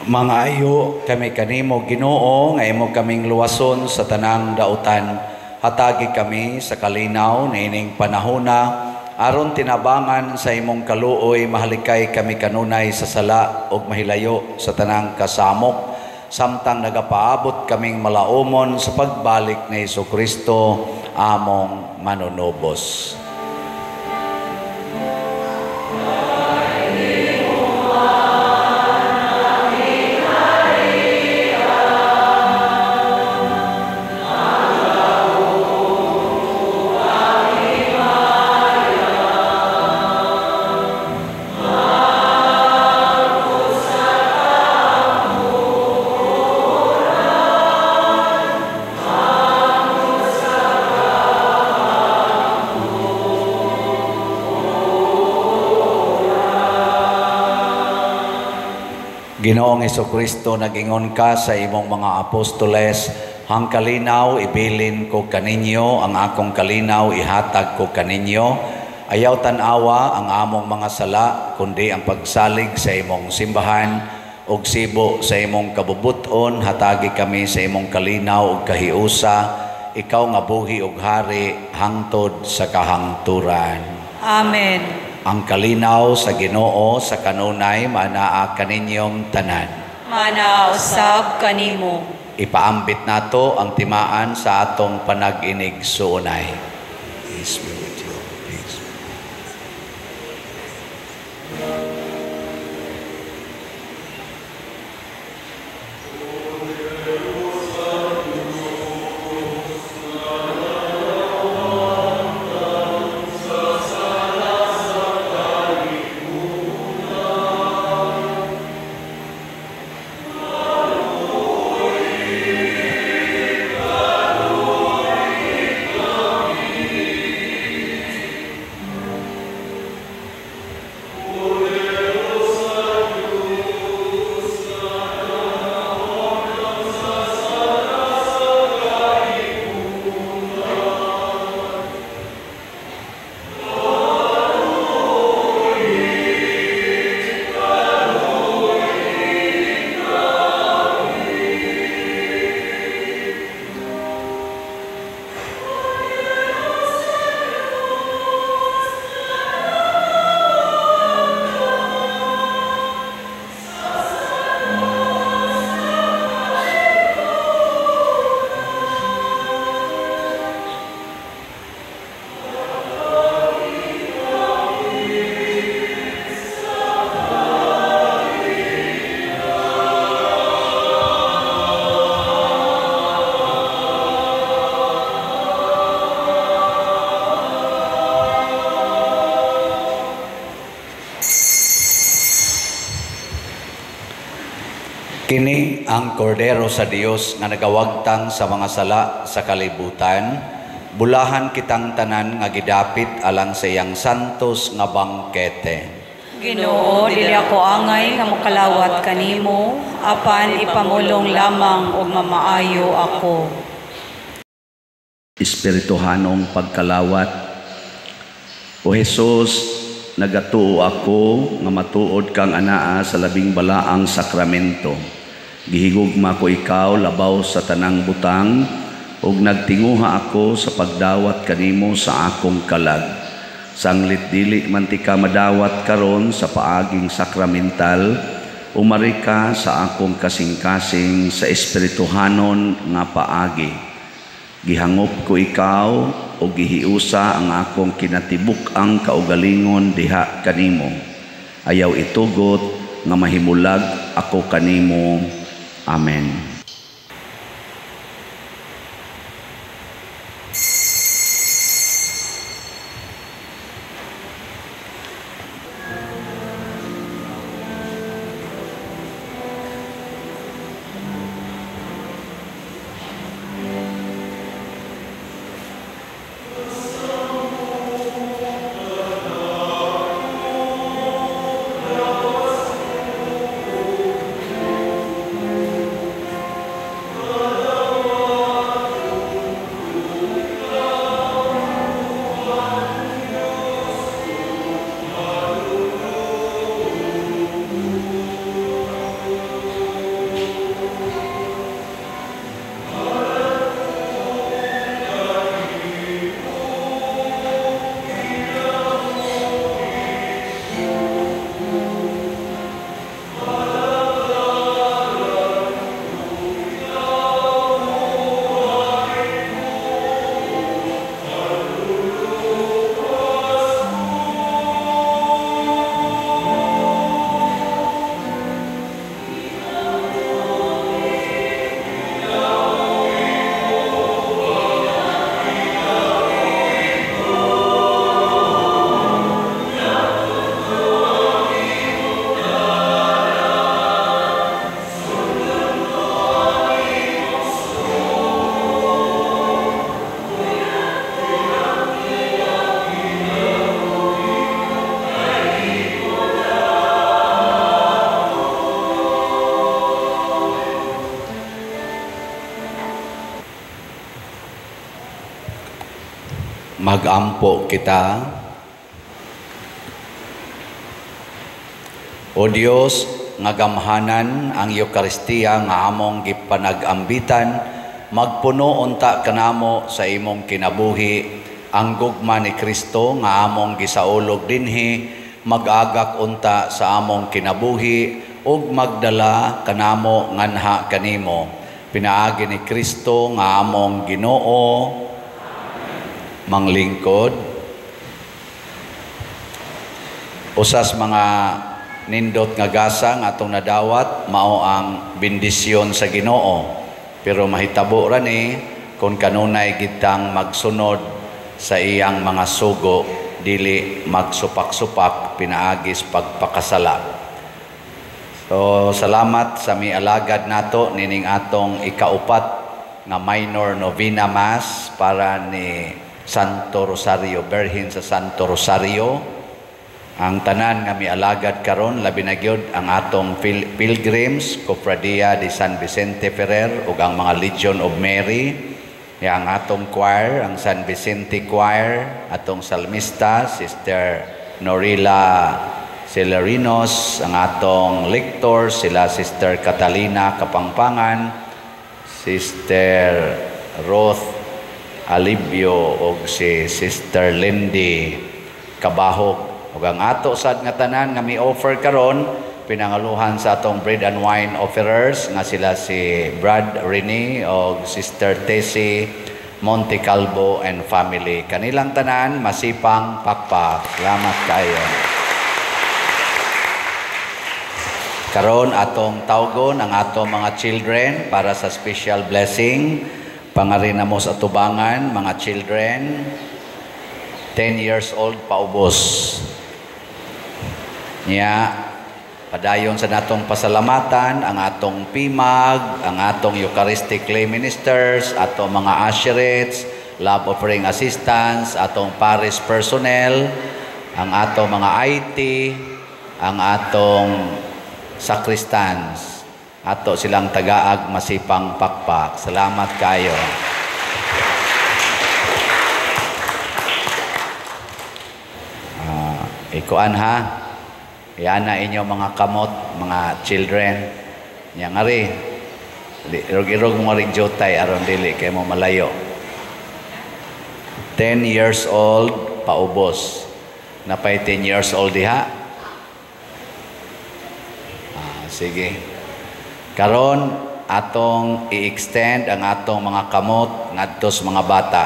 Mangayo kami kanimo Ginoo nga imo kaming luwason sa tanang dautan. Hatagi kami sa kalinaw niining panahona aron tinabangan sa imong kaluoy mahalikay kami kanunay sa sala ug mahilayo sa tanang kasamok samtang nagapaabot kaming malaumon sa pagbalik ni Hesukristo among manunubos. Ginoong Hesukristo, nag-ingon ka sa imong mga apostoles, "Ang kalinaw ibilin ko kaninyo, ang akong kalinaw ihatag ko kaninyo. Ayaw tan-awa ang among mga sala, kundi ang pagsalig sa imong simbahan ug sibo sa imong kabubuton, hatagi kami sa imong kalinaw ug kahiusa, ikaw nga buhi ug hari hangtod sa kahangturan." Amen. Ang kalinaw sa Ginoo sa kanunay manaa kaninyong tanan. Manaa usab kanimo. Ipaambit nato ang timaan sa atong panag-inig suunay. Peace be with you. Peace. Kini ang kordero sa Dios nga nagawagtang sa mga sala sa kalibutan. Bulahan kitang tanan nga gidapit alang sa iyang santos nga bangkete. Ginoo, dili ako angay nga mokalawat kanimo, apan ipamulong lamang ug mamaayo ako. Espirituhanong pagkalawat. O Hesus, nagatuo ako nga matuod kang anaa sa labing balaang sakramento. Gihigugma ko ikaw labaw sa tanang butang, ug nagtinguha ako sa pagdawat kanimo sa akong kalag. Sanglit dili man tika madawat karon sa paaging sakramental, umari ka sa akong kasing-kasing sa espirituhanon nga paagi. Gihangop ko ikaw o gihiusa ang akong kinatibuk-ang kaugalingon diha kanimo. Ayaw itugot nga mahimulag ako kanimo. Amen. Magampo kita. O Dios, nga gamhanan ang Eukaristiya nga among gipanag-ambitan, magpuno unta kanamo sa imong kinabuhi ang gugma ni Kristo nga among gisaulog dinhi, mag-agak unta sa among kinabuhi ug magdala kanamo nganha kanimo. Pinaagi ni Kristo nga among Ginoo. Manglingkod, usas mga nindot nga gasa nga atong nadawat mao ang bendisyon sa Ginoo, pero mahitabo ra ni kung kanunay gitang magsunod sa iyang mga sugo, dili magsupak-supak pinaagis pagpakasala. So salamat sa mialagad nato nining atong ikaupat nga minor novena mass para ni Santo Rosario, Birhen sa Santo Rosario. Ang tanan nga mialagad karon, labi na gyud ang atong pilgrims, Cofradia de San Vicente Ferrer ug ang mga Legion of Mary, ya ang atong choir, ang San Vicente Choir, atong salmista Sister Norila Celerinos, ang atong lector sila Sister Catalina Kapangpangan, Sister Ruth Alibio og si Sister Lindy Kabahog. Ug ang ato sad nga tanan nga mi-offer karon, pinangaluhan sa atong bread and wine offerers nga sila si Brad Rene og Sister Tessie Monte Calvo and family. Kanilang tanan masipang pakpak. Salamat kayo. Karon atong tawgon ang atong mga children para sa special blessing. Pangarina mo sa tubangan, mga children, 10 years old paubos. Niya, Padayon sa natong pasalamatan ang atong PIMAG, ang atong Eucharistic lay ministers, atong mga usherates, love offering assistants, atong parish personnel, ang atong mga IT, ang atong sacristans. Ato silang tagaag masipang pakpak. Salamat kayo. Ikuan ha. Yan na inyo mga kamot, mga children. Nya ngari. Irog-irog mo ring jutay aron dili kay mo malayo. 10 years old paubos. Napay 10 years old diha. Sige. Karon atong i-extend ang atong mga kamot ngadto sa mga bata.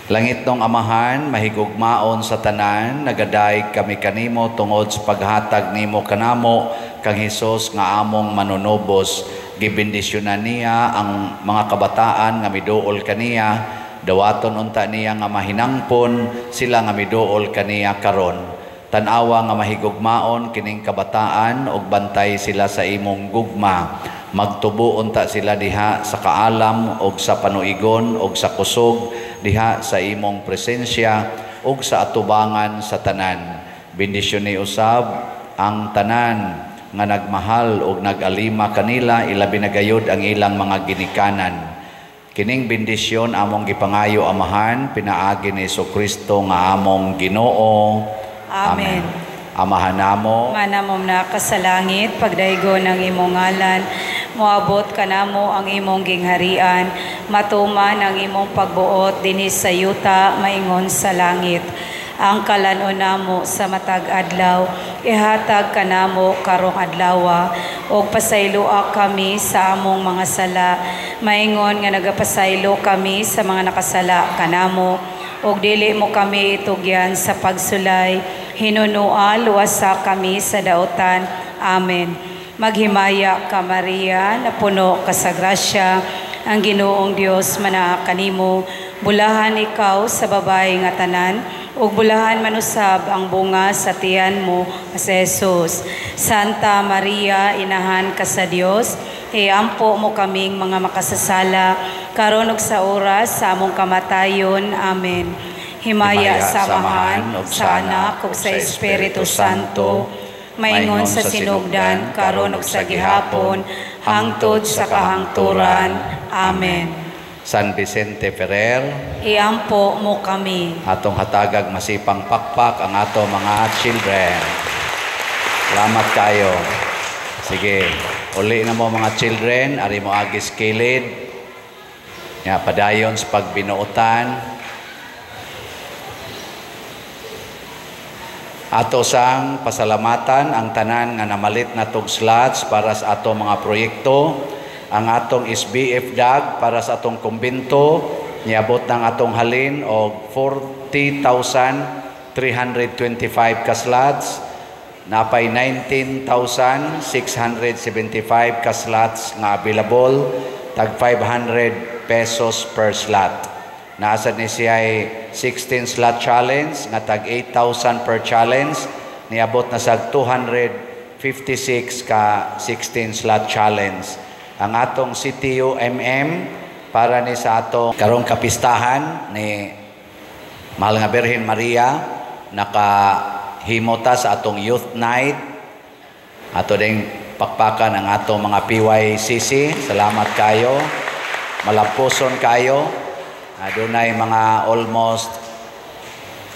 Langit nong Amahan, mahigugmaon sa tanan, nagadaig kami kanimo tungod sa paghatag nimo kanamo kang Hesus nga among manunubos. Gibendisyonan niya ang mga kabataan nga miduol kaniya, dawaton unta niya nga mahinangpon sila nga miduol kaniya karon. Tan-awa nga mahigugmaon kining kabataan ug bantay sila sa imong gugma. Magtubo unta sila diha sa kaalam ug sa panuigon ug sa kusog diha sa imong presensya ug sa atubangan sa tanan. Bendisyon ni usab ang tanan nga nagmahal ug nagalima kanila, ilabi na gayud ang ilang mga ginikanan. Kining bendisyon among gipangayo, Amahan, pinaagi ni Jesucristo nga among Ginoo. Amen. Amahan namo, nga namom na ka sa langit, pagdaygon ang imong ngalan, moabot kanamo ang imong gingharian, matuman ang imong pagbuot dinhi sa yuta maingon sa langit. Ang kalan-on namo sa matag adlaw, ihatag kanamo karong adlawa, ug pasayloa kami sa among mga sala, maingon nga nagapasaylo kami sa mga nakasala kanamo, ug dili mo kami itugyan sa pagsulay, hinunua luwasa kami sa dautan. Amen. Maghimaya ka, Maria, napuno ka sa grasya, ang Ginoong Dios manaa kanimo, bulahan ikaw sa babae nga tanan, ug bulahan manusab ang bunga sa tiyan mo, si Jesus. Santa Maria, inahan ka sa Dios, iampo mo kaming mga makasasala, karon ug sa oras sa among kamatayon. Amen. Himaya sa Amahan, sa Anak, ug sa Espiritu Santo, maingon sa sinugdan, karon ug sa gihapon, hangtod sa kahangturan. Amen. San Vicente Ferrer, iampo mo kami. Atong hatagag masipang pakpak ang ato mga children. Salamat kayo. Sige, uli na mo mga children, ari mo agis kilid. Ya, padayon sa pagbinuotan. Ato sang pasalamatan ang tanan nga namalit na tog slots para sa ato mga proyekto. Ang atong SBF DAG para sa atong kumbento, niabot ng atong halin og 40,325 ka slots, napay 19,675 ka slots nga available, tag 500 pesos per slot. Naasa ni siya 16 slot challenge nga tag 8,000 per challenge, niabot na sa 256 ka 16 slot challenge. Ang atong CTU MM para ni sa atong karong kapistahan ni Mahal nga Birhen Maria, nakahimota sa atong youth night. Ato ding pakpakan ang atong mga PYCC. Salamat kayo. Malampuson kayo. Adunay mga almost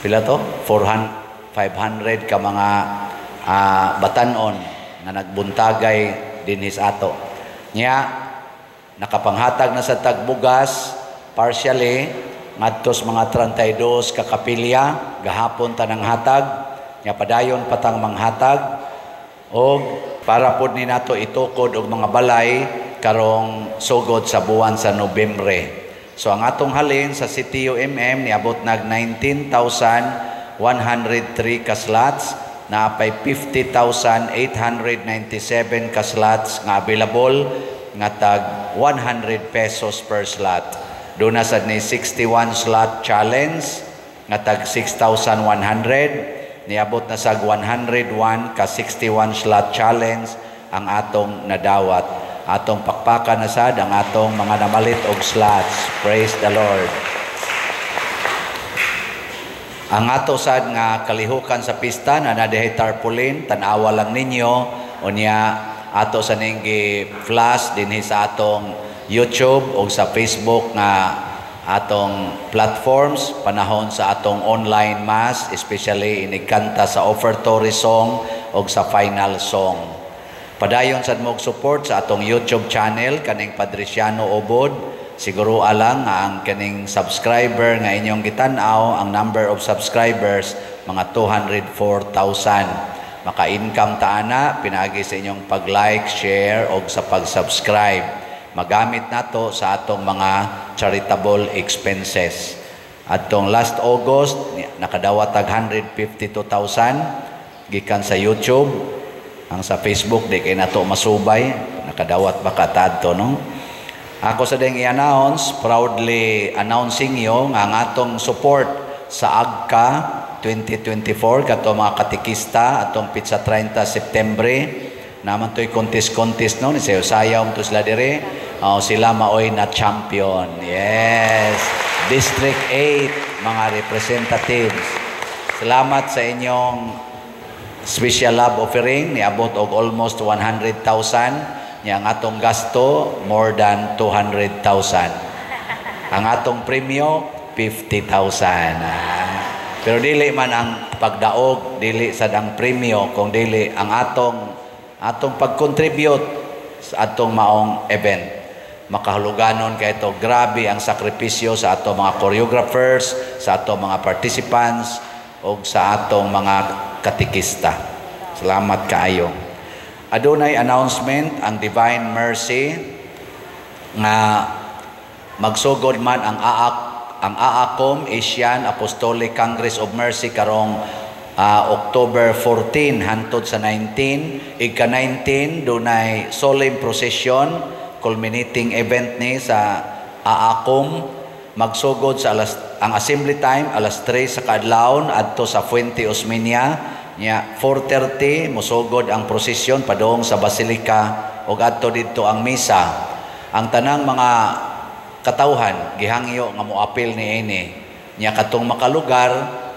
pila to? 400, 500 ka mga batanon nga nagbuntagay dinhi sa ato. Nya nakapanghatag na sa tagbugas partially ngadto sa mga 32 ka kapilya gahapon tanang hatag, nya padayon patang manghatag og para pod ni nato itukod og mga balay karong sugod sa buwan sa Nobyembre. So ang atong halin sa CTU MM niabot nag 19,103 ka slots, napay 50,897 ka slots nga available nga tag 100 pesos per slot. Doon na sad ni 61 slot challenge nga tag 6,100, Niabot na sa 101 ka 61 slot challenge ang atong nadawat. Atong pakpakan na sad ang atong mga namalit og slots. Praise the Lord. Ang ato sad nga kalihukan sa pista na nadihay tarpaulin, tan-awa lang ninyo unya ato sa ning gi-flash dinhi sa atong YouTube o sa Facebook nga atong platforms panahon sa atong online mass, especially inigkanta sa offertory song o sa final song. Padayon sad mo support sa atong YouTube channel kaning Padriciano Obod. Siguro alang nga ang kaning subscriber nga inyong gitan-aw, ang number of subscribers mga 204,000. Maka-income ta ana pinaagi sa inyong pag-like, share o sa pag-subscribe. Magamit nato sa atong mga charitable expenses. Atong last August nakadawat tag 152,000 gikan sa YouTube. Ang sa Facebook di kay nato masubay, nakadawat ba ka tadto, no? Ako sa ding i-announce, proudly announcing yo nga ang atong support sa AGCA 2024 kato mga katikista atong petsa 30 September naman to'y contest-contest, no, ni sayo sayaw to sila dire. Oh, sila maoy na champion. Yes, District 8 mga representatives. Salamat sa inyong special love offering, niabot og almost 100,000. Nya ang atong gasto more than 200,000. Ang atong premyo 50,000. Ah. Pero dili man ang pagdaog, dili sad ang premyo, kung dili ang atong pag-contribute sa atong maong event. Makahuluganon kay ito, grabe ang sakripisyo sa atong mga choreographers, sa atong mga participants, o sa atong mga katikista. Salamat kaayo. Adunay announcement ang Divine Mercy nga magsugod man ang AAK, ang AACOM, Asian Apostolic Congress of Mercy, karong October 14 hantod sa 19. Ika 19 dunay solemn procession, culminating event ni sa AACOM. Magsugod sa alas, ang assembly time alas 3 sa kaadlawon adto sa Fuente Osmeña. Nya 4:30 mosugod ang prosesyon padung sa Basilica ug adto didto ang misa. Ang tanang mga katawhan gihangyo nga moapil niini. Nya katong makalugar,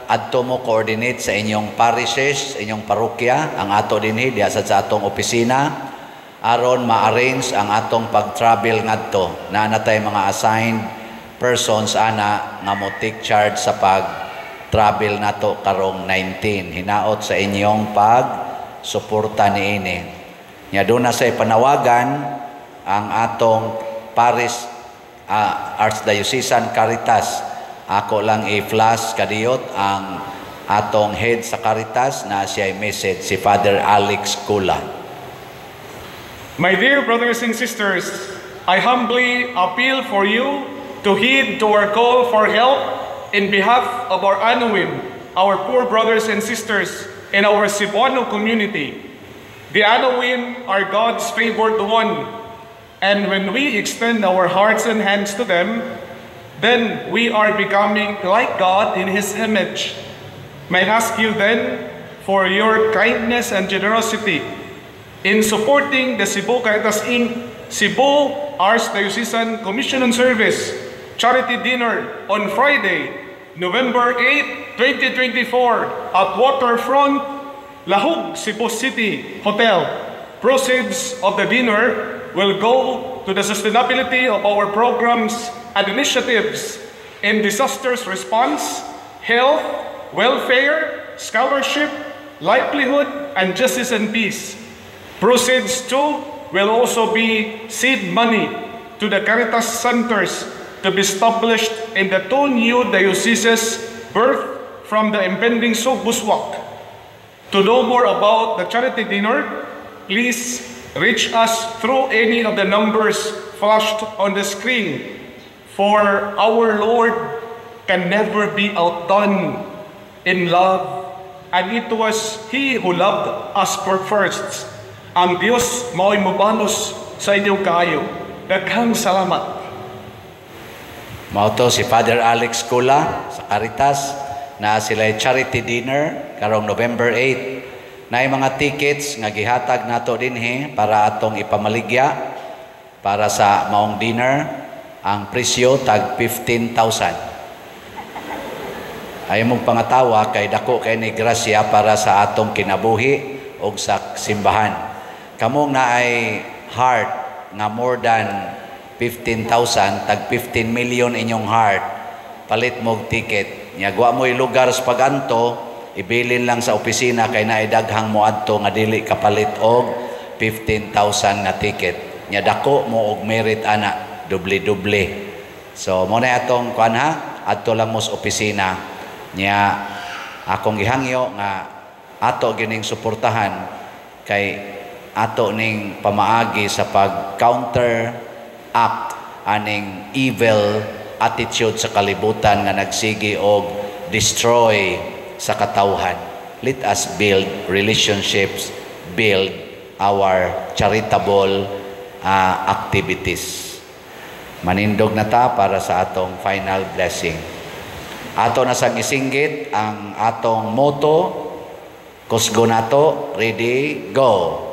adto mo coordinate sa inyong parishes, sa inyong parokya, ang ato dinhi diha sa atong opisina aron ma-arrange ang atong pag-travel ngadto. Naa na tay mga assigned persons ana nga mo take charge sa pag travel nato karong 19. Hinaot sa inyong pag suporta niini. Nya doon na sa panawagan ang atong Paris Archdiocesan Caritas. Ako lang i-flash kadiyot ang atong head sa Caritas na siya message, si Father Alex Kula. My dear brothers and sisters, I humbly appeal for you to heed to our call for help in behalf of our Anawim, our poor brothers and sisters in our Cebuano community. The Anawim are God's favored one, and when we extend our hearts and hands to them, then we are becoming like God in His image. May I ask you then for your kindness and generosity in supporting the Cebu Caritas Inc. Cebu Archdiocesan Commission on Service Charity Dinner on Friday, November 8, 2024 at Waterfront, Lahug, Cebu City Hotel. Proceeds of the dinner will go to the sustainability of our programs and initiatives in disasters response, health, welfare, scholarship, livelihood, and justice and peace. Proceeds too will also be seed money to the Caritas centers to be established in the two new dioceses birthed from the impending Sugbo Swak. To know more about the charity dinner, please reach us through any of the numbers flashed on the screen. For our Lord can never be outdone in love, and it was He who loved us first. Ang Diyos mao'y mubanos sa inyong kaayo. Daghang salamat. Mao to si Father Alex Kula sa Caritas. Na sila charity dinner karong November 8. Naay mga tickets nga gihatag nato dinhi para atong ipamaligya para sa maong dinner. Ang presyo tag 15,000. Ay mong pangatawa kay dako kay ni grasya para sa atong kinabuhi og sa simbahan. Kamong naay heart nga more than 15,000, tag 15 million inyong heart, palit mo og ticket. Nya wa mo'y lugar sa paganto, ibilin lang sa opisina kay naay daghang moadto nga dili kapalit og 15,000 nga ticket. Nya dako mo og merit ana, doble-doble. So mo na atong kuan ha, adto lang mo sa opisina. Nya akong gihangyo nga ato gining suportahan kay ato ning pamaagi sa pag counter act aning evil attitude sa kalibutan nga nagsigi og destroy sa katawhan. Let us build relationships, build our charitable activities. Manindog na ta para sa atong final blessing. Ato na sang isinggit ang atong motto. Kusgo nato, ready, go.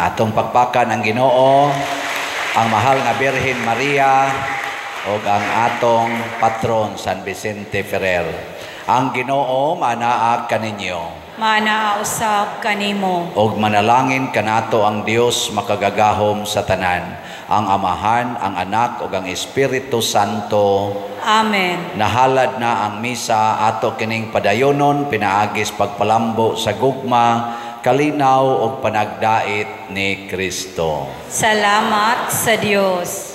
Atong pakpakan ang Ginoo, ang mahal nga Birhen Maria ug ang atong patron San Vicente Ferrer. Ang Ginoo manaa kaninyo. Manaa usab kanimo. Og manalangin kanato ang Dios makagagahom sa tanan, ang Amahan, ang Anak ug ang Espiritu Santo. Amen. Nahalad na ang misa, ato kining padayonon pinaagis pagpalambo sa gugma, kalinaw ug panagdait ni Kristo. Salamat sa Dios.